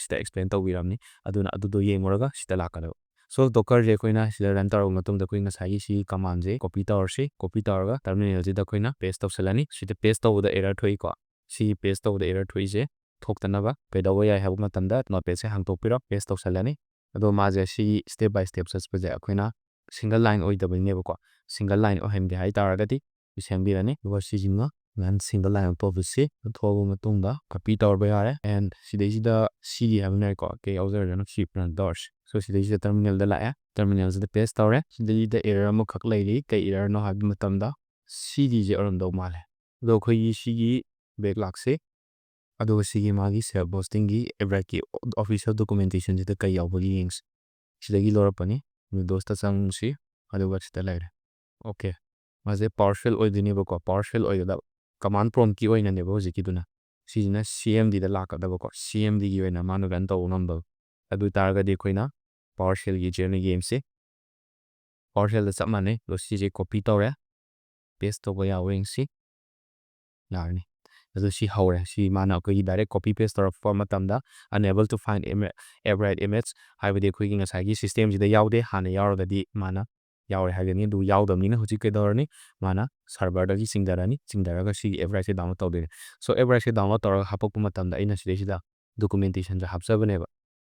ꯁꯤꯗ explain ꯇꯧꯕꯤꯔꯕꯅꯤ꯫ ꯑꯗꯨꯅ ꯑꯗꯨꯗꯣ ꯌꯦꯡꯉꯨꯔꯒ ꯁꯤꯗ ꯂꯥꯛꯀꯗꯕ꯫ So Dockerꯁꯦ ꯑꯩꯈꯣꯏꯅ ꯁꯤꯗ run ꯇꯧꯔꯕ ꯃꯇꯨꯡꯗ ꯑꯩꯈꯣꯏ ꯉꯁꯥꯏꯒꯤ ꯁꯤꯒꯤ commandꯁꯦ copy ꯇꯧꯔꯁꯤ꯫ Copy ꯇꯧꯔꯒ terminalꯁꯤꯗ ꯑꯩꯈꯣꯏꯅ paste ꯇꯧꯁꯜꯂꯅꯤ꯫ ꯁꯤꯗ paste ꯇꯧꯕꯗ error ꯊꯣꯛꯏꯀꯣ꯫ ꯁꯤꯒꯤ paste ꯇꯧꯕꯗ error ꯊꯣꯛꯏꯁꯦ ꯊꯣꯛꯇꯅꯕ ꯀꯩꯗꯧꯕ ꯌꯥꯏ ꯍꯥꯏꯕ ꯃꯇꯝꯗ notepadꯁꯦ ꯍꯥꯡꯇꯣꯛꯄꯤꯔꯣ, paste ꯇꯧꯁꯜꯂꯅꯤ꯫ ꯑꯗꯣ ꯃꯥꯁꯦ ꯁꯤꯒꯤ step by step ꯆꯠꯄꯁꯦ ꯑꯩꯈꯣꯏꯅ single line ꯑꯣꯏꯗꯕꯅꯤꯅꯦꯕꯀꯣ꯫ Single line ꯑꯣꯏꯍꯟꯒꯦ ꯍꯥꯏ ꯇꯥꯔꯒꯗꯤ ꯁꯤ ꯁꯦꯝꯕꯤꯔꯅꯤ꯫ ꯑꯗꯨꯒ ꯁꯤꯁꯤꯃ ꯅꯍꯥꯟ single line ꯑꯣꯏꯕꯁꯤ ꯂꯧꯊꯣꯛꯑꯕ ꯃꯇꯨꯡꯗ copy ꯇꯧꯔꯕ ꯌꯥꯔꯦ꯫ And ꯁꯤꯗꯩꯁꯤꯗ cd ꯍꯥꯏꯕ ꯂꯩꯔꯦꯀꯣ, ꯀꯩ ꯌꯥꯎꯖꯔꯒꯅꯣ ꯁꯤ run ꯇꯧꯔꯁꯤ꯫ So ꯁꯤꯗꯩꯁꯤꯗ terminalꯗ ꯂꯥꯛꯑꯦ꯫ Terminalꯁꯤꯗ paste ꯇꯧꯔꯦ꯫ ꯁꯤꯗꯩꯁꯤꯗ error ꯑꯃꯈꯛ ꯂꯩꯔꯤ꯫ ꯀꯩ errorꯅꯣ ꯍꯥꯏꯕ ꯃꯇꯝꯗ cdꯁꯦ ꯑꯣꯏꯔꯝꯗꯧ ꯃꯥꯜꯂꯦ꯫ ꯑꯗꯣ ꯑꯩꯈꯣꯏꯒꯤ ꯁꯤꯒꯤ back ꯂꯥꯛꯁꯤ꯫ ꯑꯗꯨꯒ ꯁꯤꯒꯤ ꯃꯥꯒꯤ self hostingꯒꯤ AppWriteꯀꯤ official documentationꯁꯤꯗ ꯀꯩ ꯌꯥꯎꯕꯒꯦ ꯌꯦꯡꯁꯤ꯫ ꯁꯤꯗꯒꯤ ꯂꯧꯔꯛꯄꯅꯤ꯫ Windowsꯇ ꯆꯪꯁꯤ꯫ ꯑꯗꯨꯒ ꯁꯤꯗ ꯂꯩꯔꯦ꯫ Okay꯫ ꯃꯥꯁꯦ PowerShell ꯑꯣꯏꯗꯣꯏꯅꯦꯕꯀꯣ꯫ PowerShell ꯑꯣꯏꯒꯗꯕ command promptꯀꯤ ꯑꯣꯏꯅꯅꯦꯕ ꯍꯧꯖꯤꯛꯀꯤꯗꯨꯅ꯫ ꯁꯤꯁꯤꯅ cmdꯗ ꯂꯥꯛꯀꯗꯕꯀꯣ꯫ cmdꯒꯤ ꯑꯣꯏꯅ ꯃꯥꯅ run ꯇꯧꯕ ꯉꯝꯕ꯫ ꯑꯗꯨ ꯑꯣꯏ ꯇꯥꯔꯒꯗꯤ ꯑꯩꯈꯣꯏꯅ PowerShellꯒꯤ journey ꯌꯦꯡꯁꯤ꯫ PowerShellꯗ ꯆꯞ ꯃꯥꯟꯅꯩ꯫ ꯑꯗꯣ ꯁꯤꯁꯦ copy ꯇꯧꯔꯦ꯫ Paste ꯇꯧꯕ ꯌꯥꯕ꯭ꯔꯥ ꯌꯦꯡꯁꯤ꯫ ꯌꯥꯔꯅꯤ꯫ ꯑꯗꯨ ꯁꯤ ꯍꯧꯔꯦ꯫ ꯁꯤ ꯃꯥꯅ ꯑꯩꯈꯣꯏꯒꯤ direct copy paste ꯇꯧꯔꯛꯄ ꯃꯇꯝꯗ unable to find ima-, AppWrite image, ꯍꯥꯏꯕꯗꯤ ꯑꯩꯈꯣꯏꯒꯤ ꯉꯁꯥꯏꯒꯤ systemꯁꯤꯗ ꯌꯥꯎꯗꯦ, ꯍꯥꯟꯅ ꯌꯥꯎꯔꯒꯗꯤ ꯃꯥꯅ ꯌꯥꯎꯔꯦ ꯍꯥꯏꯒꯅꯤ꯫ ꯑꯗꯨ ꯌꯥꯎꯗꯕꯅꯤꯅ ꯍꯧꯖꯤꯛ ꯀꯩꯗꯧꯔꯅꯤ? ꯃꯥꯅ serverꯗꯒꯤ ꯆꯤꯡꯊꯔꯅꯤ, ꯆꯤꯡꯊꯔꯒ ꯁꯤꯒꯤ AppWriteꯁꯦ download ꯇꯧꯗꯣꯏꯅꯤ꯫ So AppWriteꯁꯦ download ꯇꯧꯔꯒ ꯍꯥꯄꯛꯄ ꯃꯇꯝꯗ ꯑꯩꯅ ꯁꯤꯗꯩꯁꯤꯗ documentationꯁꯦ ꯍꯥꯞꯆꯕꯅꯦꯕ꯫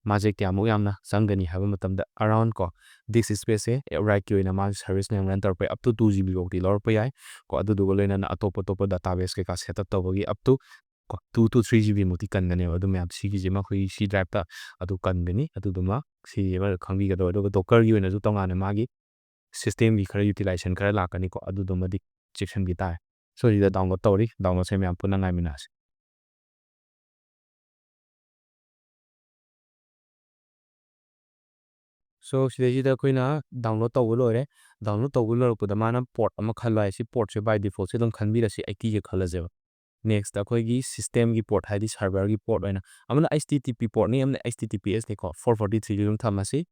ꯃꯥꯁꯦ ꯀꯌꯥꯃꯨꯛ ꯌꯥꯝꯅ ꯆꯪꯒꯅꯤ ꯍꯥꯏꯕ ꯃꯇꯝꯗ around ꯀꯣ, disk spaceꯁꯦ AppWriteꯀꯤ ꯑꯣꯏꯅ ꯃꯥꯒꯤ service ꯃꯌꯥꯝ run ꯇꯧꯔꯛꯄ ꯌꯥꯏ, up to two GB ꯐꯥꯎꯗꯤ ꯂꯧꯔꯛꯄ ꯌꯥꯏ ꯀꯣ꯫ ꯑꯗꯨꯗꯨꯒ ꯂꯣꯏꯅꯅ ꯑꯇꯣꯞ ꯑꯇꯣꯞꯄ database ꯀꯩꯀꯥ set up ꯇꯧꯕꯒꯤ up to ꯀꯣ, two to three GB ꯃꯨꯛꯇꯤ ꯀꯟꯒꯅꯦꯕ꯫ ꯑꯗꯨ ꯃꯌꯥꯝ ꯁꯤꯒꯤꯁꯤꯃ ꯑꯩꯈꯣꯏꯒꯤ C driveꯇ ꯑꯗꯨ ꯀꯟꯒꯅꯤ꯫ ꯑꯗꯨꯗꯨꯃ ꯁꯤꯁꯤꯃ ꯈꯪꯕꯤꯒꯗꯕ꯫ ꯑꯗꯨꯒ Dockerꯒꯤ ꯑꯣꯏꯅꯁꯨ ꯇꯣꯉꯥꯟꯅ ꯃꯥꯒꯤ systemꯒꯤ ꯈꯔ utilization ꯈꯔ ꯂꯥꯛꯀꯅꯤꯀꯣ, ꯑꯗꯨꯗꯨꯃꯗꯤ ꯆꯦꯛꯁꯤꯟꯕꯤ ꯇꯥꯔꯦ꯫ So ꯁꯤꯗ download ꯇꯧꯔꯤ, downloadꯁꯦ ꯃꯌꯥꯝ ꯄꯨꯟꯅ ꯉꯥꯏꯃꯤꯟꯅꯔꯁꯤ꯫ So ꯁꯤꯗꯩꯁꯤꯗ ꯑꯩꯈꯣꯏꯅ download ꯇꯧꯕ ꯂꯣꯏꯔꯦ꯫ Download ꯇꯧꯕ ꯂꯣꯏꯔꯛꯄꯗ ꯃꯥꯅ port ꯑꯃ ꯈꯜꯂꯣ ꯍꯥꯏ꯫ ꯁꯤ portꯁꯦ by defaultꯁꯦ ꯑꯗꯨꯝ ꯈꯟꯕꯤꯔꯁꯤ, eightyꯁꯦ ꯈꯜꯂꯁꯦꯕ꯫ Nextꯇ ꯑꯩꯈꯣꯏꯒꯤ systemꯒꯤ port, ꯍꯥꯏꯗꯤ serverꯒꯤ port ꯑꯣꯏꯅ, ꯑꯃꯅ H T T P portꯅꯤ, ꯑꯃꯅ H T T P Sꯅꯤꯀꯣ꯫ Four forty threeꯁꯤ ꯑꯗꯨꯝ ꯊꯝꯃꯁꯤ꯫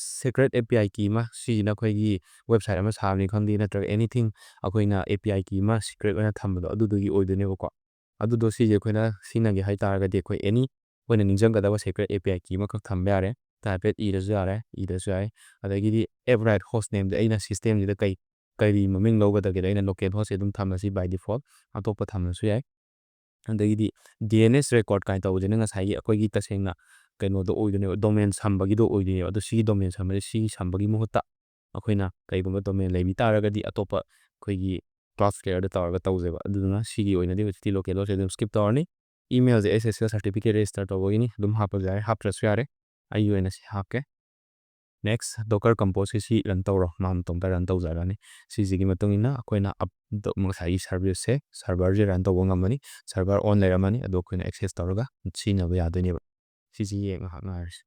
Secret A P I key ꯑꯃ, ꯁꯤꯁꯤꯅ ꯑꯩꯈꯣꯏꯒꯤ website ꯑꯃ ꯁꯥꯕꯅꯤ ꯈꯪꯗꯦ, ꯅꯠꯇ꯭ꯔꯒ anything ꯑꯩꯈꯣꯏꯅ A P I key ꯑꯃ secret ꯑꯣꯏꯅ ꯊꯝꯕꯗꯣ, ꯑꯗꯨꯗꯨꯒꯤ ꯑꯣꯏꯗꯣꯏꯅꯦꯕꯀꯣ꯫ ꯑꯗꯨꯗꯣ ꯁꯤꯁꯦ ꯑꯩꯈꯣꯏꯅ ꯁꯤꯖꯤꯟꯅꯒꯦ ꯍꯥꯏ ꯇꯥꯔꯒꯗꯤ, ꯑꯩꯈꯣꯏ any ꯑꯩꯈꯣꯏꯅ ꯅꯤꯡꯁꯤꯡꯒꯗꯕ secret A P I key ꯑꯃꯈꯛ ꯊꯝꯕ ꯌꯥꯔꯦ꯫ ꯍꯥꯏꯐꯦꯠ ꯏꯔꯁꯨ ꯌꯥꯔꯦ, ꯏꯗ꯭ꯔꯁꯨ ꯌꯥꯏ꯫ ꯑꯗꯒꯤꯗꯤ app right host nameꯁꯦ ꯑꯩꯅ systemꯁꯤꯗ ꯀꯩ, ꯀꯔꯤ ꯃꯃꯤꯡ ꯂꯧꯒꯗꯒꯦꯗ ꯑꯩꯅ local hostꯁꯦ ꯑꯗꯨꯝ ꯊꯝꯃꯁꯤ, by default ꯑꯇꯣꯞꯄ ꯊꯝꯃꯁꯨ ꯌꯥꯏ꯫ ꯑꯗꯒꯤꯗꯤ D N S record ꯀꯥꯏꯅ ꯇꯧꯕꯁꯤꯅ ꯉꯁꯥꯏꯒꯤ ꯑꯩꯈꯣꯏꯒꯤ ꯇꯁꯦꯡꯅ ꯀꯩꯅꯣꯗꯣ ꯑꯣꯏꯗꯣꯏꯅꯦꯕ, domain ꯁꯝꯕꯒꯤꯗꯣ ꯑꯣꯏꯗꯣꯏꯅꯦꯕ꯫ ꯑꯗꯣ ꯁꯤꯒꯤ domain ꯁꯝꯕꯁꯦ, ꯁꯤꯒꯤ ꯁꯝꯕꯒꯤ ꯃꯍꯨꯠꯇ ꯑꯩꯈꯣꯏꯅ ꯀꯩꯒꯨꯝꯕ domain ꯂꯩꯕꯤ ꯇꯥꯔꯒꯗꯤ, ꯑꯇꯣꯞꯄ ꯑꯩꯈꯣꯏꯒꯤ Cloudflareꯗ ꯇꯧꯔꯒ ꯇꯧꯖꯦꯕ꯫ ꯑꯗꯨꯗꯨꯅ ꯁꯤꯒꯤ ꯑꯣꯏꯅꯗꯤ ꯍꯧꯖꯤꯛꯇꯤ local hostꯁꯦ ꯑꯗꯨꯝ skip ꯇꯧꯔꯅꯤ꯫ Emailꯁꯦ S S L certificate register ꯇꯧꯕꯒꯤꯅꯤ, ꯑꯗꯨꯝ ꯍꯥꯞꯄꯁꯨ ꯌꯥꯔꯦ, ꯍꯥꯞꯇ꯭ꯔꯁꯨ ꯌꯥꯔꯦ꯫ ꯑꯩꯒꯤ ꯑꯣꯏꯅ ꯁꯤ ꯍꯥꯞꯀꯦ꯫ Next, Docker Composeꯁꯤ ꯁꯤ run ꯇꯧꯔꯣ, ꯃꯥ ꯃꯇꯣꯝꯇ run ꯇꯧꯖꯔꯅꯤ꯫ ꯁꯤꯁꯤꯒꯤ ꯃꯇꯨꯡ ꯏꯟꯅ ꯑꯩꯈꯣꯏꯅ up-, ꯗꯣ-, ꯉꯁꯥꯏꯒꯤ serviceꯁꯦ, serverꯁꯦ run ꯇꯧꯕ ꯉꯝꯃꯅꯤ꯫ Server on ꯂꯩꯔꯝꯃꯅꯤ, ꯑꯗꯣ ꯑꯩꯈꯣꯏꯅ access ꯇꯧꯔꯒ ꯁꯤꯖꯤꯟꯅꯕ ꯌꯥꯗꯣꯏꯅꯦꯕ꯫ ꯁꯤꯁꯤ ꯌꯦꯡ ꯉꯥꯏꯍꯥꯛ ꯉꯥꯏꯔꯁꯤ꯫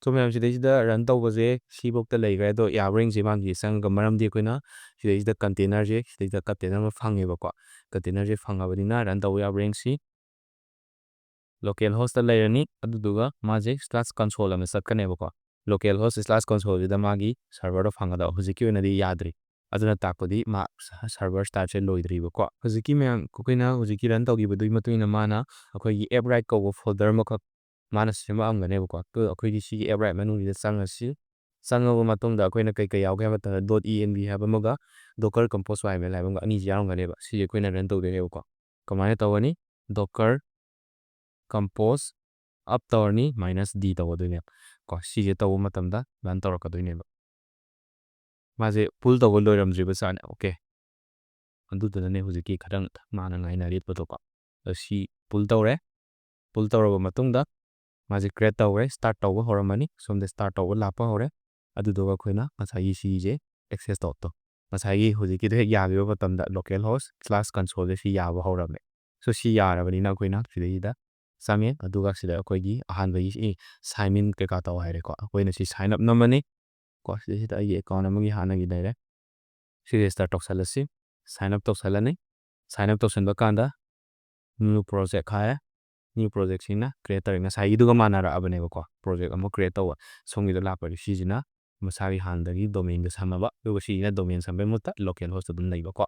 So ꯃꯌꯥꯝ, ꯁꯤꯗꯩꯁꯤꯗ run ꯇꯧꯕꯁꯦ ꯁꯤꯐꯧꯇ ꯂꯩꯈ꯭ꯔꯦ, ꯑꯗꯣ ꯌꯥꯕ꯭ꯔꯥ ꯌꯦꯡꯁꯦ ꯃꯥꯒꯤ ꯆꯪꯉꯒ, ꯃꯔꯝꯗꯤ ꯑꯩꯈꯣꯏꯅ ꯁꯤꯗꯩꯁꯤꯗ containerꯁꯦ, ꯁꯤꯗꯩꯁꯤꯗ container ꯑꯃ ꯐꯪꯉꯦꯕꯀꯣ꯫ Containerꯁꯦ ꯐꯪꯉꯕꯅꯤꯅ run ꯇꯧꯕ ꯌꯥꯕ꯭ꯔꯥ ꯌꯦꯡꯁꯤ꯫ Local hostꯇ ꯂꯩꯔꯅꯤ, ꯑꯗꯨꯗꯨꯒ ꯃꯥꯁꯦ slash console ꯑꯅ ꯆꯠꯀꯅꯦꯕꯀꯣ꯫ Local host slash consoleꯁꯤꯗ ꯃꯥꯒꯤ serverꯗꯣ ꯐꯪꯒꯗꯕ, ꯍꯧꯖꯤꯛꯀꯤ ꯑꯣꯏꯅꯗꯤ ꯌꯥꯗ꯭ꯔꯤ꯫ ꯑꯗꯨꯅ ꯇꯥꯛꯄꯗꯤ ꯃꯥ server startꯁꯦ ꯂꯣꯏꯗ꯭ꯔꯤꯕꯀꯣ꯫ ꯍꯧꯖꯤꯛꯀꯤ ꯃꯌꯥꯝ, ꯑꯩꯈꯣꯏꯅ ꯍꯧꯖꯤꯛꯀꯤ run ꯇꯧꯈꯤꯕꯗꯨꯒꯤ ꯃꯇꯨꯡ ꯏꯟꯅ ꯃꯥꯅ ꯑꯩꯈꯣꯏꯒꯤ app right ꯀꯧꯕ folder ꯑꯃꯈꯛ ꯃꯥꯅ ꯁꯦꯝꯃꯛꯑꯝꯒꯅꯦꯕꯀꯣ꯫ ꯑꯗꯣ ꯑꯩꯈꯣꯏꯒꯤ ꯁꯤꯒꯤ app right ꯃꯅꯨꯡꯁꯤꯗ ꯆꯪꯉꯁꯤ꯫ ꯆꯪꯉꯕ ꯃꯇꯨꯡꯗ ꯑꯩꯈꯣꯏꯅ ꯀꯩ ꯀꯩ ꯌꯥꯎꯒꯦ ꯍꯥꯏꯕ ꯃꯇꯝꯗ, dot env ꯍꯥꯏꯕ ꯑꯃꯒ Docker Compose Y M L ꯍꯥꯏꯕ ꯑꯃꯒ, ꯑꯅꯤꯁꯤ ꯌꯥꯎꯔꯝꯒꯅꯦꯕ꯫ ꯁꯤꯁꯦ ꯑꯩꯈꯣꯏꯅ run ꯇꯧꯗꯣꯏꯅꯦꯕꯀꯣ꯫ ꯀꯃꯥꯏꯅ ꯇꯧꯒꯅꯤ? Docker Compose up ꯇꯧꯔꯅꯤ, minus D ꯇꯧꯒꯗꯣꯏꯅꯦꯕ ꯀꯣ꯫ ꯁꯤꯁꯦ ꯇꯧꯕ ꯃꯇꯝꯗ run ꯇꯧꯔꯛꯀꯗꯣꯏꯅꯦꯕ꯫ ꯃꯥꯁꯦ pull ꯇꯧꯕ ꯂꯣꯏꯔꯝꯗ꯭ꯔꯤꯕ ꯖꯥꯠꯅꯦ꯫ Okay, ꯑꯗꯨꯗꯨꯅꯅꯦ ꯍꯧꯖꯤꯛꯀꯤ ꯈꯤꯇꯪ ꯃꯥꯅ ꯉꯥꯏꯅꯔꯤꯕꯗꯣꯀꯣ꯫ ꯑꯗꯣ ꯁꯤ pull ꯇꯧꯔꯦ꯫ Pull ꯇꯧꯔꯕ ꯃꯇꯨꯡꯗ ꯃꯥꯁꯦ create ꯇꯧꯔꯦ, start ꯇꯧꯕ ꯍꯧꯔꯝꯃꯅꯤ꯫ ꯁꯣꯝꯗ start ꯇꯧꯕ ꯂꯥꯛꯄ ꯍꯧꯔꯦ꯫ ꯑꯗꯨꯗꯨꯒ ꯑꯩꯈꯣꯏꯅ ꯉꯁꯥꯏꯒꯤ ꯁꯤꯁꯦ access ꯇꯧꯔꯛꯇꯣ꯫ ꯉꯁꯥꯏꯒꯤ ꯍꯧꯖꯤꯛꯀꯤꯗꯣ ꯍꯦꯛ ꯌꯥꯈꯤꯕ ꯃꯇꯝꯗ local host slash consoleꯁꯦ ꯁꯤ ꯌꯥꯕ ꯍꯧꯔꯕꯅꯦ꯫ So ꯁꯤ ꯌꯥꯔꯕꯅꯤꯅ ꯑꯩꯈꯣꯏꯅ ꯁꯤꯗꯩꯁꯤꯗ ꯆꯪꯉꯦ꯫ ꯑꯗꯨꯒ ꯁꯤꯗ ꯑꯩꯈꯣꯏꯒꯤ ꯑꯍꯥꯟꯕꯒꯤ ꯁꯤ sign in ꯀꯩꯀꯥ ꯇꯧ ꯍꯥꯏꯔꯦꯀꯣ꯫ ꯑꯩꯈꯣꯏꯅ ꯁꯤ sign up ꯅꯝꯃꯅꯤ꯫ ꯀꯣ, ꯁꯤꯗꯩꯁꯤꯗ ꯑꯩꯒꯤ account ꯑꯃꯒꯤ ꯍꯥꯟꯅꯒꯤ ꯂꯩꯔꯦ꯫ ꯁꯤ register ꯇꯧꯁꯜꯂꯁꯤ꯫ Sign up ꯇꯧꯁꯜꯂꯅꯤ꯫ Sign up ꯇꯧꯁꯟꯕ ꯀꯥꯟꯗ new project ꯍꯥꯏ꯫ New project ꯁꯤꯅ create ꯇꯧꯔꯦ꯫ ꯉꯁꯥꯏꯒꯤꯗꯨꯒ ꯃꯥꯟꯅꯔꯛꯑꯕꯅꯦꯕꯀꯣ꯫ Project ꯑꯃ create ꯇꯧꯕ꯫ ꯁꯣꯝꯒꯤꯗ ꯂꯥꯛꯄꯗꯤ ꯁꯤꯁꯤꯅ ꯃꯁꯥꯒꯤ ꯍꯥꯟꯅꯗꯒꯤ domain ꯗ ꯁꯝꯃꯕ꯫ ꯑꯗꯨꯒ ꯁꯤꯁꯤꯅ domain ꯁꯝꯕꯩ ꯃꯍꯨꯠꯇ local host ꯇ ꯑꯗꯨꯝ ꯂꯩꯕꯀꯣ꯫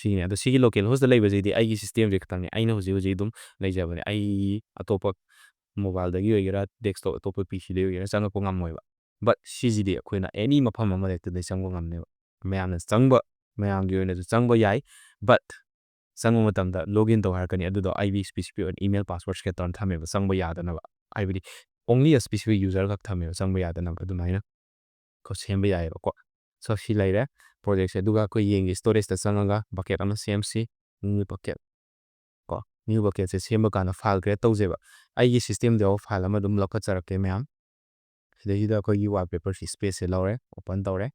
ꯁꯤꯅꯦ꯫ ꯑꯗꯣ ꯁꯤꯒꯤ local host ꯇ ꯂꯩꯕꯁꯤꯗꯤ ꯑꯩꯒꯤ system ꯁꯦ ꯈꯛꯇꯪꯅꯦ꯫ ꯑꯩꯅ ꯍꯧꯖꯤꯛ ꯍꯧꯖꯤꯛ ꯑꯗꯨꯝ ꯂꯩꯖꯕꯅꯦ꯫ ꯑꯩ ꯑꯇꯣꯞꯄ mobile ꯗꯒꯤ ꯑꯣꯏꯒꯦꯔꯥ, desktop ꯑꯇꯣꯞꯄ P C ꯗꯒꯤ ꯑꯣꯏꯒꯦꯔꯥ ꯆꯪꯉꯛꯄ ꯉꯝꯃꯣꯏꯕ꯫ But ꯁꯤꯁꯤꯗꯤ ꯑꯩꯈꯣꯏꯅ any ꯃꯐꯝ ꯑꯃ ꯍꯦꯛꯇꯗꯒꯤ ꯆꯪꯕ ꯉꯝꯅꯦꯕ꯫ ꯃꯌꯥꯝꯅ ꯆꯪꯕ, ꯃꯌꯥꯝꯒꯤ ꯑꯣꯏꯅꯁꯨ ꯆꯪꯕ ꯌꯥꯏ꯫ But ꯆꯪꯕ ꯃꯇꯝꯗ login ꯇꯧ ꯍꯥꯏꯔꯛꯀꯅꯤ꯫ ꯑꯗꯨꯗꯣ I D specific ꯑꯣꯏꯅ email password ꯁꯦ ꯇꯧꯔ ꯊꯝꯃꯦꯕ, ꯆꯪꯕ ꯌꯥꯗꯅꯕ꯫ ꯍꯥꯏꯕꯗꯤ only a specific user ꯈꯛ ꯊꯝꯃꯦꯕ, ꯆꯪꯕ ꯌꯥꯗꯅꯕ ꯑꯗꯨꯃꯥꯏꯅ꯫ ꯀꯣ, ꯁꯦꯝꯕ ꯌꯥꯏꯑꯕꯀꯣ꯫ So, ꯁꯤ ꯂꯩꯔꯦ project ꯁꯦ꯫ ꯑꯗꯨꯒ ꯑꯩꯈꯣꯏ ꯌꯦꯡꯒꯦ, storage ꯇ ꯆꯪꯉꯒ bucket ꯑꯃ ꯁꯦꯝꯁꯤ꯫ New bucket꯫ ꯀꯣ, new bucket ꯁꯦ ꯁꯦꯝꯕ ꯀꯥꯟꯗ file create ꯇꯧꯁꯦꯕ꯫ ꯑꯩꯒꯤ system ꯗ ꯌꯥꯎꯕ file ꯑꯃ ꯑꯗꯨꯝ ꯂꯧꯈꯠꯆꯔꯛꯀꯦ ꯃꯌꯥꯝ꯫ ꯁꯤꯗꯩꯁꯤꯗ ꯑꯩꯈꯣꯏꯒꯤ wallpaper ꯁꯤ space ꯁꯦ ꯂꯧꯔꯦ, open ꯇꯧꯔꯦ,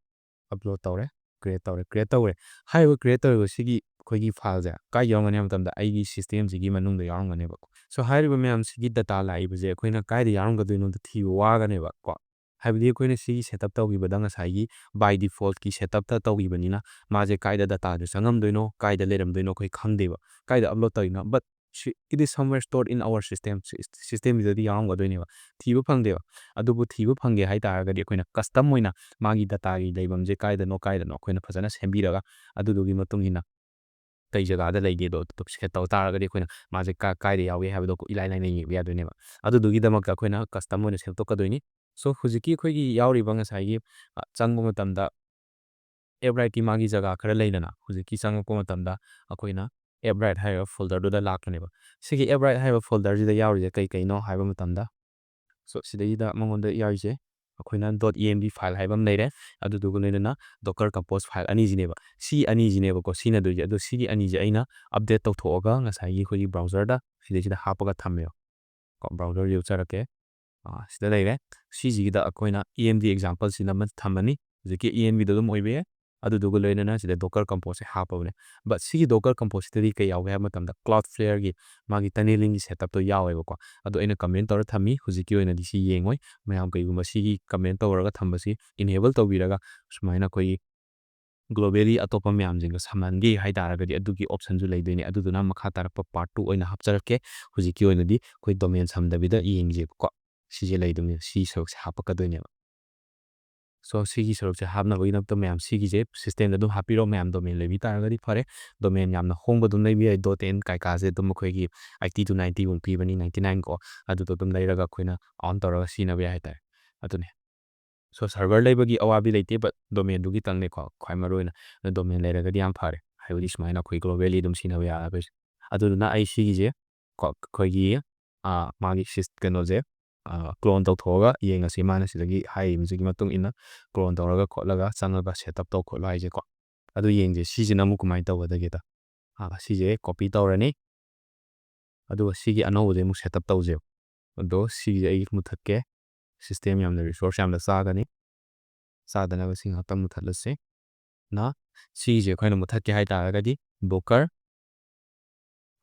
upload ꯇꯧꯔꯦ, create ꯇꯧꯔꯦ, create ꯇꯧꯔꯦ꯫ ꯍꯥꯏꯔꯤꯕ create ꯇꯧꯔꯤꯕ ꯁꯤꯒꯤ ꯑꯩꯈꯣꯏꯒꯤ file ꯁꯦ ꯀꯥꯏ ꯌꯥꯎꯔꯝꯒꯅꯤ ꯍꯥꯏꯕ ꯃꯇꯝꯗ ꯑꯩꯒꯤ system ꯁꯤꯒꯤ ꯃꯅꯨꯡꯗ ꯌꯥꯎꯔꯝꯒꯅꯦꯕꯀꯣ꯫ So, ꯍꯥꯏꯔꯤꯕ ꯃꯌꯥꯝꯁꯤꯒꯤ data ꯂꯥꯛꯏꯕꯁꯦ ꯑꯩꯈꯣꯏꯅ ꯀꯥꯏꯗ ꯌꯥꯎꯔꯝꯒꯗꯣꯏꯅꯣꯗ ꯊꯤꯕ ꯋꯥꯒꯅꯦꯕꯀꯣ꯫ ꯍꯥꯏꯕꯗꯤ ꯑꯩꯈꯣꯏꯅ ꯁꯤꯒꯤ setup ꯇꯧꯈꯤꯕꯗ ꯉꯁꯥꯏꯒꯤ by default ꯀꯤ setup ꯇ ꯇꯧꯈꯤꯕꯅꯤꯅ ꯃꯥꯁꯦ ꯀꯥꯏꯗ data ꯁꯦ ꯆꯪꯉꯝꯗꯣꯏꯅꯣ, ꯀꯥꯏꯗ ꯂꯩꯔꯝꯗꯣꯏꯅꯣ ꯑꯩꯈꯣꯏ ꯈꯪꯗꯦꯕ꯫ ꯀꯥꯏꯗ upload ꯇꯧꯔꯤꯅꯣ? But ꯁꯤ, it is somewhere stored in our system꯫ ꯁꯤ-, system ꯁꯤꯗꯗꯤ ꯌꯥꯎꯔꯝꯒꯗꯣꯏꯅꯦꯕ꯫ ꯊꯤꯕ ꯐꯪꯗꯦꯕ꯫ ꯑꯗꯨꯕꯨ ꯊꯤꯕ ꯐꯪꯒꯦ ꯍꯥꯏ ꯇꯥꯔꯒꯗꯤ ꯑꯩꯈꯣꯏꯅ custom ꯑꯣꯏꯅ ꯃꯥꯒꯤ data ꯒꯤ ꯂꯩꯐꯝꯁꯦ ꯀꯥꯏꯗꯅꯣ, ꯀꯥꯏꯗꯅꯣ ꯑꯩꯈꯣꯏꯅ ꯐꯖꯅ ꯁꯦꯝꯕꯤꯔꯒ ꯑꯗꯨꯗꯨꯒꯤ ꯃꯇꯨꯡ ꯏꯟꯅ ꯀꯩ ꯖꯒꯥꯗ ꯂꯩꯒꯦꯗꯣ ꯑꯗꯨ set ꯇꯧ ꯇꯥꯔꯒꯗꯤ ꯑꯩꯈꯣꯏꯅ ꯃꯥꯁꯦ ꯀꯥ-, ꯀꯥꯏꯗ ꯌꯥꯎꯒꯦ ꯍꯥꯏꯕꯗꯣ ꯏꯂꯥꯏ ꯂꯥꯏꯅ ꯌꯦꯡꯕ ꯌꯥꯗꯣꯏꯅꯦꯕ꯫ ꯑꯗꯨꯗꯨꯒꯤꯗꯃꯛꯇ ꯑꯩꯈꯣꯏꯅ custom ꯑꯣꯏꯅ ꯁꯦꯝꯗꯣꯛꯀꯗꯣꯏꯅꯤ꯫ So, ꯍꯧꯖꯤꯛꯀꯤ ꯑꯩꯈꯣꯏꯒꯤ ꯌꯥꯎꯔꯤꯕ ꯉꯁꯥꯏꯒꯤ, ꯑ, ꯆꯪꯕ ꯃꯇꯝꯗ app right ꯀꯤ ꯃꯥꯒꯤ ꯖꯒꯥ ꯈꯔ ꯂꯩꯗꯅ, ꯍꯧꯖꯤꯛꯀꯤ ꯆꯪꯉꯛꯄ ꯃꯇꯝꯗ ꯑꯩꯈꯣꯏꯅ app right ꯍꯥꯏꯔꯤꯕ folder ꯗꯨꯗ ꯂꯥꯛꯀꯅꯦꯕ꯫ ꯁꯤꯒꯤ app right ꯍꯥꯏꯔꯤꯕ folder ꯁꯤꯗ ꯌꯥꯎꯔꯤꯁꯦ ꯀꯩ ꯀꯩꯅꯣ ꯍꯥꯏꯕ ꯃꯇꯝꯗ, so, ꯁꯤꯗꯩꯁꯤꯗ ꯃꯉꯣꯟꯗ ꯌꯥꯎꯔꯤꯁꯦ ꯑꯩꯈꯣꯏꯅ dot env file ꯍꯥꯏꯕ ꯑꯃ ꯂꯩꯔꯦ, ꯑꯗꯨꯗꯨꯒ ꯂꯣꯏꯅꯅ Docker Compose file ꯑꯅꯤꯁꯤꯅꯦꯕ꯫ ꯁꯤ ꯑꯅꯤꯁꯤꯅꯦꯕꯀꯣ ꯁꯤꯖꯤꯟꯅꯗꯣꯏꯁꯦ꯫ ꯑꯗꯣ ꯁꯤꯒꯤ ꯑꯅꯤꯁꯦ ꯑꯩꯅ update ꯇꯧꯊꯣꯛꯑꯒ ꯉꯁꯥꯏꯒꯤ ꯑꯩꯈꯣꯏꯒꯤ browser ꯗ ꯁꯤꯗꯩꯁꯤꯗ ꯍꯥꯞꯄꯒ ꯊꯝꯃꯦꯕ꯫ ꯀꯣ, browser ꯌꯧꯖꯔꯛꯀꯦ꯫ ꯑꯥ, ꯁꯤꯗ ꯂꯩꯔꯦ꯫ ꯁꯤꯁꯤꯒꯤꯗ ꯑꯩꯈꯣꯏꯅ env example ꯁꯤꯅ ꯑꯃ ꯊꯝꯃꯅꯤ꯫ ꯍꯧꯖꯤꯛꯀꯤ env ꯗꯣ ꯑꯗꯨꯝ ꯑꯣꯏꯕ ꯌꯥꯏ꯫ ꯑꯗꯨꯗꯨꯒ ꯂꯣꯏꯅꯅ ꯁꯤꯗ Docker Compose ꯁꯦ ꯍꯥꯞꯄꯕꯅꯦ꯫ But ꯁꯤꯒꯤ Docker Compose ꯁꯤꯗꯗꯤ ꯀꯩ ꯌꯥꯎꯒꯦ ꯍꯥꯏꯕ ꯃꯇꯝꯗ Cloudflare ꯒꯤ ꯃꯥꯒꯤ tunneling ꯒꯤ setup ꯇꯣ ꯌꯥꯎꯋꯦꯕꯀꯣ꯫ ꯑꯗꯣ ꯑꯩꯅ comment ꯇꯧꯔ ꯊꯝꯃꯤ, ꯍꯧꯖꯤꯛꯀꯤ ꯑꯣꯏꯅꯗꯤ ꯁꯤ ꯌꯦꯡꯉꯣꯏ꯫ ꯃꯌꯥꯝ ꯀꯩꯒꯨꯝꯕ ꯁꯤꯒꯤ comment ꯇꯧꯔꯒ ꯊꯝꯕꯁꯤ enable ꯇꯧꯕꯤꯔꯒ ꯁꯨꯃꯥꯏꯅ ꯑꯩꯈꯣꯏꯒꯤ globally ꯑꯇꯣꯞꯄ ꯃꯌꯥꯝꯁꯤꯡꯒ ꯁꯝꯍꯟꯒꯦ ꯍꯥꯏ ꯇꯥꯔꯒꯗꯤ ꯑꯗꯨꯒꯤ option ꯁꯨ ꯂꯩꯗꯣꯏꯅꯦ꯫ ꯑꯗꯨꯗꯨꯅ ꯃꯈꯥ ꯇꯥꯔꯛꯄ part two ꯑꯣꯏꯅ ꯍꯥꯞꯆꯔꯛꯀꯦ꯫ ꯍꯧꯖꯤꯛꯀꯤ ꯑꯣꯏꯅꯗꯤ ꯑꯩꯈꯣꯏ domain ꯁꯝꯗꯕꯤꯗ ꯌꯦꯡꯁꯦꯕꯀꯣ꯫ ꯁꯤꯁꯦ ꯂꯩꯗꯣꯏꯅꯦ, ꯁꯤ ꯁꯔꯨꯛꯁꯦ ꯍꯥꯞꯄꯛꯀꯗꯣꯏꯅꯦꯕ꯫ So ꯁꯤꯒꯤ ꯁꯔꯨꯛꯁꯦ ꯍꯥꯞꯅꯕꯒꯤꯗꯃꯛꯇ ꯃꯌꯥꯝ ꯁꯤꯒꯤꯁꯦ system ꯗ ꯑꯗꯨꯝ ꯍꯥꯞꯄꯤꯔꯣ꯫ ꯃꯌꯥꯝ domain ꯂꯩꯕꯤ ꯇꯥꯔꯒꯗꯤ ꯐꯔꯦ, domain ꯌꯥꯝꯅ ꯍꯣꯡꯕ ꯑꯗꯨꯝ ꯂꯩꯕ ꯌꯥꯏ꯫ Dot in ꯀꯩꯀꯥꯁꯦ ꯑꯗꯨꯝ ꯑꯩꯈꯣꯏꯒꯤ eighty to ninety ꯒꯨꯝꯕ ꯄꯤꯕꯅꯤ, ninety nine ꯀꯣ, ꯑꯗꯨꯗꯣ ꯑꯗꯨꯝ ꯂꯩꯔꯒ ꯑꯩꯈꯣꯏꯅ own ꯇꯧꯔꯒ ꯁꯤꯖꯤꯟꯅꯕ ꯌꯥꯏ ꯍꯥꯏꯇꯥꯔꯦ꯫ ꯑꯗꯨꯅꯦ꯫ So server ꯂꯩꯕꯒꯤ ꯑꯋꯥꯕꯤ ꯂꯩꯇꯦ, but domain ꯗꯨꯒꯤꯇꯪꯅꯦꯀꯣ ꯈ꯭ꯋꯥꯏ ꯃꯔꯨ ꯑꯣꯏꯅ꯫ ꯑꯗꯣ domain ꯂꯩꯔꯒꯗꯤ ꯌꯥꯝ ꯐꯔꯦ, ꯍꯥꯏꯕꯗꯤ ꯁꯨꯃꯥꯏꯅ ꯑꯩꯈꯣꯏ globally ꯑꯗꯨꯝ ꯁꯤꯖꯤꯟꯅꯕ ꯌꯥꯔꯒꯁꯨ꯫ ꯑꯗꯨꯗꯨꯅ ꯑꯩ ꯁꯤꯒꯤꯁꯦ ꯀꯣ ꯑꯩꯈꯣꯏꯒꯤ, ꯑꯥ, ꯃꯥꯒꯤ sys-, ꯀꯩꯅꯣꯁꯦ, ꯑꯥ, clone ꯇꯧꯊꯣꯛꯑꯒ ꯌꯦꯡꯉꯁꯤ꯫ ꯃꯥꯅ ꯁꯤꯗꯒꯤ ꯍꯥꯏꯔꯤꯕꯁꯤꯒꯤ ꯃꯇꯨꯡ ꯏꯟꯅ clone ꯇꯧꯔꯒ ꯈꯣꯠꯂꯒ ꯆꯪꯉꯒ setup ꯇꯧ ꯈꯣꯠꯂꯣ ꯍꯥꯏꯁꯦꯀꯣ꯫ ꯑꯗꯨ ꯌꯦꯡꯁꯦ, ꯁꯤꯁꯤꯅ ꯑꯃꯨꯛ ꯀꯃꯥꯏꯅ ꯇꯧꯒꯗꯒꯦꯗ꯫ ꯑꯥ, ꯁꯤꯁꯦ copy ꯇꯧꯔꯅꯤ꯫ ꯑꯗꯨꯒ ꯁꯤꯒꯤ ꯑꯅꯧꯕꯁꯦ ꯑꯃꯨꯛ setup ꯇꯧꯁꯦꯕ꯫ ꯑꯗꯣ ꯁꯤꯒꯤꯁꯦ ꯑꯩ ꯃꯨꯊꯠꯀꯦ꯫ System ꯌꯥꯝꯅ resource ꯌꯥꯝꯅ ꯆꯥꯒꯅꯤ꯫ ꯆꯥꯗꯅꯕ ꯁꯤ ꯉꯥꯛꯇꯪ ꯃꯨꯊꯠꯂꯁꯤ꯫ ꯅ ꯁꯤꯒꯤꯁꯦ ꯑꯩꯈꯣꯏꯅ ꯃꯨꯊꯠꯀꯦ ꯍꯥꯏ ꯇꯥꯔꯒꯗꯤ Docker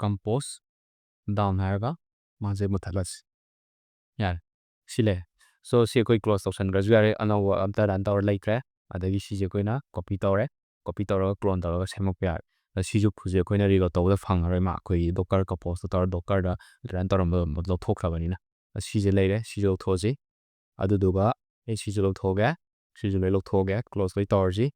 Compose down ꯍꯥꯏꯔꯒ ꯃꯥꯁꯦ ꯃꯨꯊꯠꯂꯁꯤ꯫ ꯌꯥꯔꯦ꯫ ꯁꯤ ꯂꯩꯔꯦ꯫ So ꯁꯤ ꯑꯩꯈꯣꯏ close ꯇꯧꯁꯟꯈ꯭ꯔꯁꯨ ꯌꯥꯔꯦ꯫ ꯑꯅꯧꯕ ꯑꯝꯇ run ꯇꯧꯔ ꯂꯩꯇ꯭ꯔꯦ꯫ ꯑꯗꯒꯤ ꯁꯤꯁꯦ ꯑꯩꯈꯣꯏꯅ copy ꯇꯧꯔꯦ꯫ Copy ꯇꯧꯔꯒ clone ꯇꯧꯔꯒ ꯁꯦꯝꯃꯛꯄ ꯌꯥꯔꯦ꯫ ꯑꯗ ꯁꯤꯁꯨ ꯍꯧꯖꯤꯛ ꯑꯩꯈꯣꯏꯅ reload ꯇꯧꯕꯗ ꯐꯪꯉꯔꯣꯏ, ꯃꯥ ꯑꯩꯈꯣꯏꯒꯤ Docker Compose ꯇꯧꯔ Docker ꯗ run ꯇꯧꯔꯝꯕ ꯂꯧꯊꯣꯛꯈ꯭ꯔꯕꯅꯤꯅ꯫ ꯑꯁꯤꯁꯦ ꯂꯩꯔꯦ, ꯁꯤꯁꯨ ꯂꯧꯊꯣꯛꯑꯁꯤ꯫ ꯑꯗꯨꯗꯨꯒ ꯑꯩ ꯁꯤꯁꯨ ꯂꯧꯊꯣꯛꯑꯒꯦ, ꯁꯤꯁꯨ ꯂꯣꯏ ꯂꯧꯊꯣꯛꯑꯒꯦ, close ꯂꯣꯏ ꯇꯧꯔꯁꯤ꯫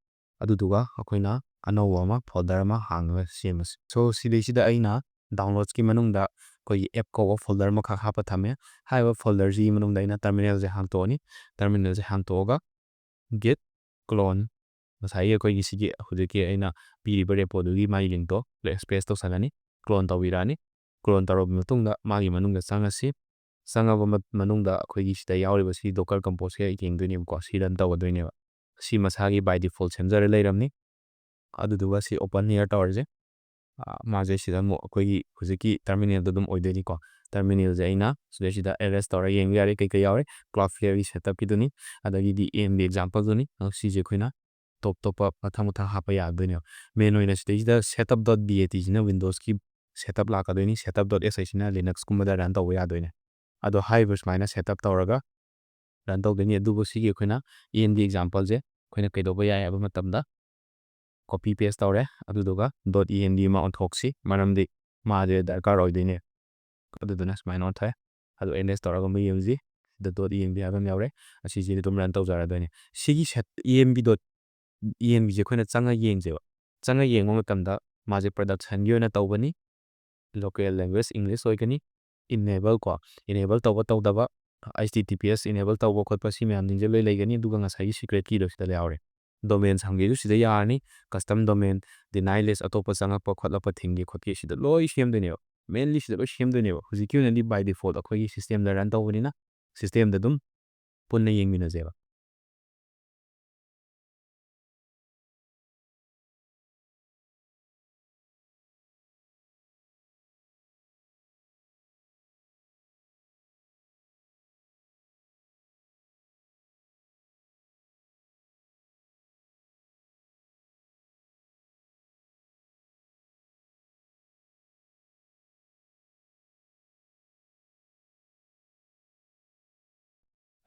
ꯑꯗꯨꯗꯨꯒ ꯑꯩꯈꯣꯏꯅ ꯑꯅꯧꯕ ꯑꯃ folder ꯑꯃ ꯍꯥꯡꯉꯒ ꯁꯦꯝꯃꯁꯤ꯫ So ꯁꯤꯗꯩꯁꯤꯗ ꯑꯩꯅ downloads ꯀꯤ ꯃꯅꯨꯡꯗ ꯑꯩꯈꯣꯏꯒꯤ app ꯀꯧꯕ folder ꯑꯃꯈꯛ ꯍꯥꯞꯄ ꯊꯝꯃꯦ꯫ ꯍꯥꯏꯔꯤꯕ folder ꯁꯤꯒꯤ ꯃꯅꯨꯡꯗ ꯑꯩꯅ terminal ꯁꯦ ꯍꯥꯡꯇꯣꯛꯑꯅꯤ꯫ Terminal ꯁꯦ ꯍꯥꯡꯇꯣꯛꯑꯒ git clone, ꯉꯁꯥꯏꯒꯤ ꯑꯩꯈꯣꯏꯒꯤ ꯁꯤꯒꯤ ꯍꯧꯖꯤꯛꯀꯤ ꯑꯩꯅ ꯄꯤꯔꯤꯕ repo ꯗꯨꯒꯤ ꯃꯥꯒꯤ link ꯇꯣ paste ꯇꯧꯁꯜꯂꯅꯤ꯫ Clone ꯇꯧꯕꯤꯔꯛꯑꯅꯤ꯫ Clone ꯇꯧꯔꯕ ꯃꯇꯨꯡꯗ ꯃꯥꯒꯤ ꯃꯅꯨꯡꯗ ꯆꯪꯉꯁꯤ꯫ ꯆꯪꯉꯕ ꯃ-, ꯃꯅꯨꯡꯗ ꯑꯩꯈꯣꯏꯒꯤ ꯁꯤꯗ ꯌꯥꯎꯔꯤꯕ ꯁꯤ Docker Compose ꯁꯦ ꯌꯦꯡꯗꯣꯏꯅꯦꯕꯀꯣ꯫ ꯁꯤ run ꯇꯧꯒꯗꯣꯏꯅꯦꯕ꯫ ꯁꯤ ꯃꯁꯥꯒꯤ by default ꯁꯦꯝꯖꯔ ꯂꯩꯔꯝꯅꯤ꯫ ꯑꯗꯨꯗꯨꯒ ꯁꯤ open here ꯇꯧꯔꯁꯦ꯫ ꯑꯥ, ꯃꯥꯁꯦ ꯁꯤꯗ ꯑꯃꯨꯛ ꯑꯩꯈꯣꯏꯒꯤ ꯍꯧꯖꯤꯛꯀꯤ terminal ꯗꯣ ꯑꯗꯨꯝ ꯑꯣꯏꯗꯣꯏꯅꯤꯀꯣ꯫ Terminal ꯁꯦ ꯑꯩꯅ ꯁꯤꯗꯩꯁꯤꯗ erase ꯇꯧꯔ ꯌꯦꯡꯕ ꯌꯥꯔꯦ ꯀꯩ ꯀꯩ ꯌꯥꯎꯔꯦ꯫ Cloudflare ꯒꯤ setup ꯀꯤꯗꯨꯅꯤ, ꯑꯗꯒꯤꯗꯤ A M D example ꯗꯨꯅꯤ꯫ ꯑꯗꯣ ꯁꯤꯁꯦ ꯑꯩꯈꯣꯏꯅ ꯇꯣꯞ ꯇꯣꯞꯄ ꯃꯊꯪ ꯃꯊꯪ ꯍꯥꯞꯄ ꯌꯥꯗꯣꯏꯅꯦꯕ꯫ ꯃꯦꯟ ꯑꯣꯏꯅ ꯁꯤꯗꯩꯁꯤꯗ setup dot bat ꯁꯤꯅ Windowsꯀꯤ setup ꯂꯥꯛꯀꯗꯣꯏꯅꯤ, setup dot sh ꯁꯤꯅ Linuxꯀꯨꯝꯕꯗ run ꯇꯧꯕ ꯌꯥꯗꯣꯏꯅꯦ꯫ ꯑꯗꯣ ꯍꯥꯏꯔꯤꯕ ꯁꯨꯃꯥꯏꯅ setup ꯇꯧꯔꯒ run ꯇꯧꯗꯣꯏꯅꯤ꯫ ꯑꯗꯨꯕꯨ ꯁꯤꯒꯤ ꯑꯩꯈꯣꯏꯅ env exampleꯁꯦ ꯑꯩꯈꯣꯏꯅ ꯀꯩꯗꯧꯕ ꯌꯥꯏ ꯍꯥꯏꯕ ꯃꯇꯝꯗ, copy paste ꯇꯧꯔꯦ, ꯑꯗꯨꯗꯨꯒ dot env ꯑꯃ ꯑꯣꯟꯊꯣꯛꯁꯤ, ꯃꯔꯝꯗꯤ ꯃꯥꯁꯦ ꯗꯔꯀꯥꯔ ꯑꯣꯏꯗꯣꯏꯅꯦ꯫ ꯑꯗꯨꯗꯨꯅ ꯁꯨꯃꯥꯏꯅ ꯑꯣꯟꯊꯣꯛꯑꯦ꯫ ꯑꯗꯨ ls ꯇꯧꯔꯒ ꯑꯃꯨꯛ ꯌꯦꯡꯁꯤ꯫ ꯁꯤꯗ dot env ꯍꯥꯏꯕ ꯑꯃ ꯌꯥꯎꯔꯦ, ꯑꯁꯤꯁꯦ ꯑꯗꯨꯝ run ꯇꯧꯖꯔꯗꯣꯏꯅꯦ꯫ ꯁꯤꯒꯤ set env dot envꯁꯦ ꯑꯩꯈꯣꯏꯅ ꯆꯪꯉ ꯌꯦꯡꯁꯦꯕ꯫ ꯆꯪꯉ ꯌꯦꯡꯕ ꯃꯇꯝꯗ ꯃꯥꯁꯦ productionꯒꯤ ꯑꯣꯏꯅ ꯇꯧꯕꯅꯤ, local language English ꯑꯣꯏꯒꯅꯤ, enable ꯀꯣ, enable ꯇꯧꯕ ꯇꯧꯗꯕ, https enable ꯇꯧꯕ ꯈꯣꯠꯄ, ꯁꯤ ꯃꯌꯥꯝꯁꯤꯡꯁꯦ ꯂꯣꯏ ꯂꯩꯒꯅꯤ꯫ ꯑꯗꯨꯒ ꯉꯁꯥꯏꯒꯤ secret keyꯗꯣ ꯁꯤꯗ ꯌꯥꯎꯔꯦ꯫ Domain ꯁꯝꯒꯦꯁꯨ ꯁꯤꯗ ꯌꯥꯔꯅꯤ, custom domain, deny list, ꯑꯇꯣꯞꯄ ꯆꯪꯉꯛꯄ ꯈꯣꯠꯂꯛꯄ ꯊꯤꯡꯒꯦ ꯈꯣꯠꯀꯦ ꯁꯤꯗ ꯂꯣꯏ ꯁꯦꯝꯗꯣꯏꯅꯦꯕ, mainly ꯁꯤꯗ ꯂꯣꯏ ꯁꯦꯝꯗꯣꯏꯅꯦꯕ꯫ ꯍꯧꯖꯤꯛꯀꯤ ꯑꯣꯏꯅꯗꯤ by default ꯑꯩꯈꯣꯏꯒꯤ systemꯗ run ꯇꯧꯕꯅꯤꯅ systemꯗ ꯑꯗꯨꯝ ꯄꯨꯟꯅ ꯌꯦꯡꯃꯤꯟꯅꯁꯦꯕ꯫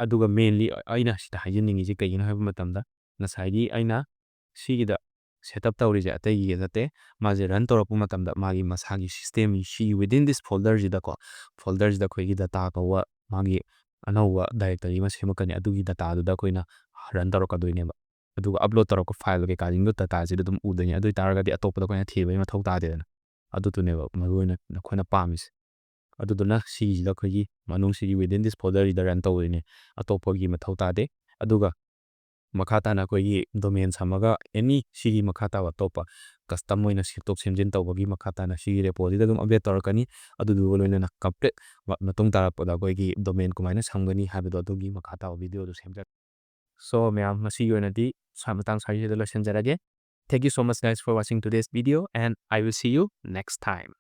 ꯑꯗꯨꯒ mainly ꯑꯩꯅ ꯁꯤꯗ ꯍꯥꯏꯖꯅꯤꯡꯉꯤꯁꯦ ꯀꯩꯒꯤꯅꯣ ꯍꯥꯏꯕ ꯃꯇꯝꯗ, ꯉꯁꯥꯏꯒꯤ ꯑꯩꯅ ꯁꯤꯒꯤꯗ setup ꯇꯧꯔꯤꯁꯦ ꯑꯇꯩꯒꯤ ꯅꯠꯇꯦ, ꯃꯥꯁꯦ run ꯇꯧꯔꯛꯄ ꯃꯇꯝꯗ ꯃꯥꯒꯤ ꯃꯁꯥꯒꯤ system ꯁꯤꯒꯤ within this folderꯁꯤꯗꯀꯣ, folderꯁꯤꯗ ꯑꯩꯈꯣꯏꯒꯤ data ꯀꯧꯕ ꯃꯥꯒꯤ ꯑꯅꯧꯕ directory ꯑꯃ ꯁꯦꯝꯃꯛꯀꯅꯤ꯫ ꯑꯗꯨꯒꯤ dataꯗꯨꯗ ꯑꯩꯈꯣꯏꯅ run ꯇꯧꯔꯛꯀꯗꯣꯏꯅꯦꯕ꯫ ꯑꯗꯨꯒ upload ꯇꯧꯔꯛꯄ file ꯀꯩꯀꯥꯁꯤꯡꯗꯣ dataꯁꯤꯗ ꯑꯗꯨꯝ ꯎꯗꯣꯏꯅꯦ꯫ ꯑꯗꯨ ꯑꯣꯏꯇꯥꯔꯒꯗꯤ ꯑꯇꯣꯞꯄꯗ ꯑꯩꯈꯣꯏꯅ ꯊꯤꯕꯒꯤ ꯃꯊꯧ ꯇꯥꯗꯦꯗꯅ꯫ ꯑꯗꯨꯗꯨꯅꯦꯕ ꯃꯔꯨꯑꯣꯏꯅ ꯑꯩꯈꯣꯏꯅ ꯄꯥꯝꯃꯤꯁꯦ꯫ ꯑꯗꯨꯗꯨꯅ ꯁꯤꯒꯤꯁꯤꯗ ꯑꯩꯈꯣꯏꯒꯤ ꯃꯅꯨꯡꯁꯤꯒꯤ within this folderꯁꯤꯗ run ꯇꯧꯗꯣꯏꯅꯦ, ꯑꯇꯣꯞꯄꯒꯤ ꯃꯊꯧ ꯇꯥꯗꯦ꯫ ꯑꯗꯨꯒ ꯃꯈꯥ ꯇꯥꯅ ꯑꯩꯈꯣꯏꯒꯤ domain ꯁꯝꯃꯒ any ꯁꯤꯒꯤ ꯃꯈꯥ ꯇꯥꯕ ꯑꯇꯣꯞꯄ custom ꯑꯣꯏꯅ ꯁꯦꯝꯗꯣꯛ ꯁꯦꯝꯖꯤꯟ ꯇꯧꯕꯒꯤ ꯃꯈꯥ ꯇꯥꯅ ꯁꯤꯒꯤ repoꯁꯤꯗ ꯑꯗꯨꯝ update ꯇꯧꯔꯛꯀꯅꯤ꯫ ꯑꯗꯨꯗꯨꯒ ꯂꯣꯏꯅꯅ complete ꯃ-, ꯃꯇꯨꯡ ꯇꯥꯔꯛꯄꯗ ꯑꯩꯈꯣꯏꯒꯤ domain ꯀꯃꯥꯏꯅ ꯁꯝꯒꯅꯤ ꯍꯥꯏꯕꯗꯣ ꯑꯗꯨꯒꯤ ꯃꯈꯥ ꯇꯥꯕ videoꯗꯨ ꯁꯦꯝꯖꯔꯛꯀꯦ꯫ So ꯃꯌꯥꯝ, ꯉꯁꯤꯒꯤ ꯑꯣꯏꯅꯗꯤ ꯁ꯭ꯋꯥꯏ ꯃꯇꯥꯡ ꯁ꯭ꯋꯥꯏꯁꯤꯗ ꯂꯣꯏꯁꯤꯟꯖꯔꯒꯦ꯫ Thank you so much, guys, for watching today's video, and I will see you next time.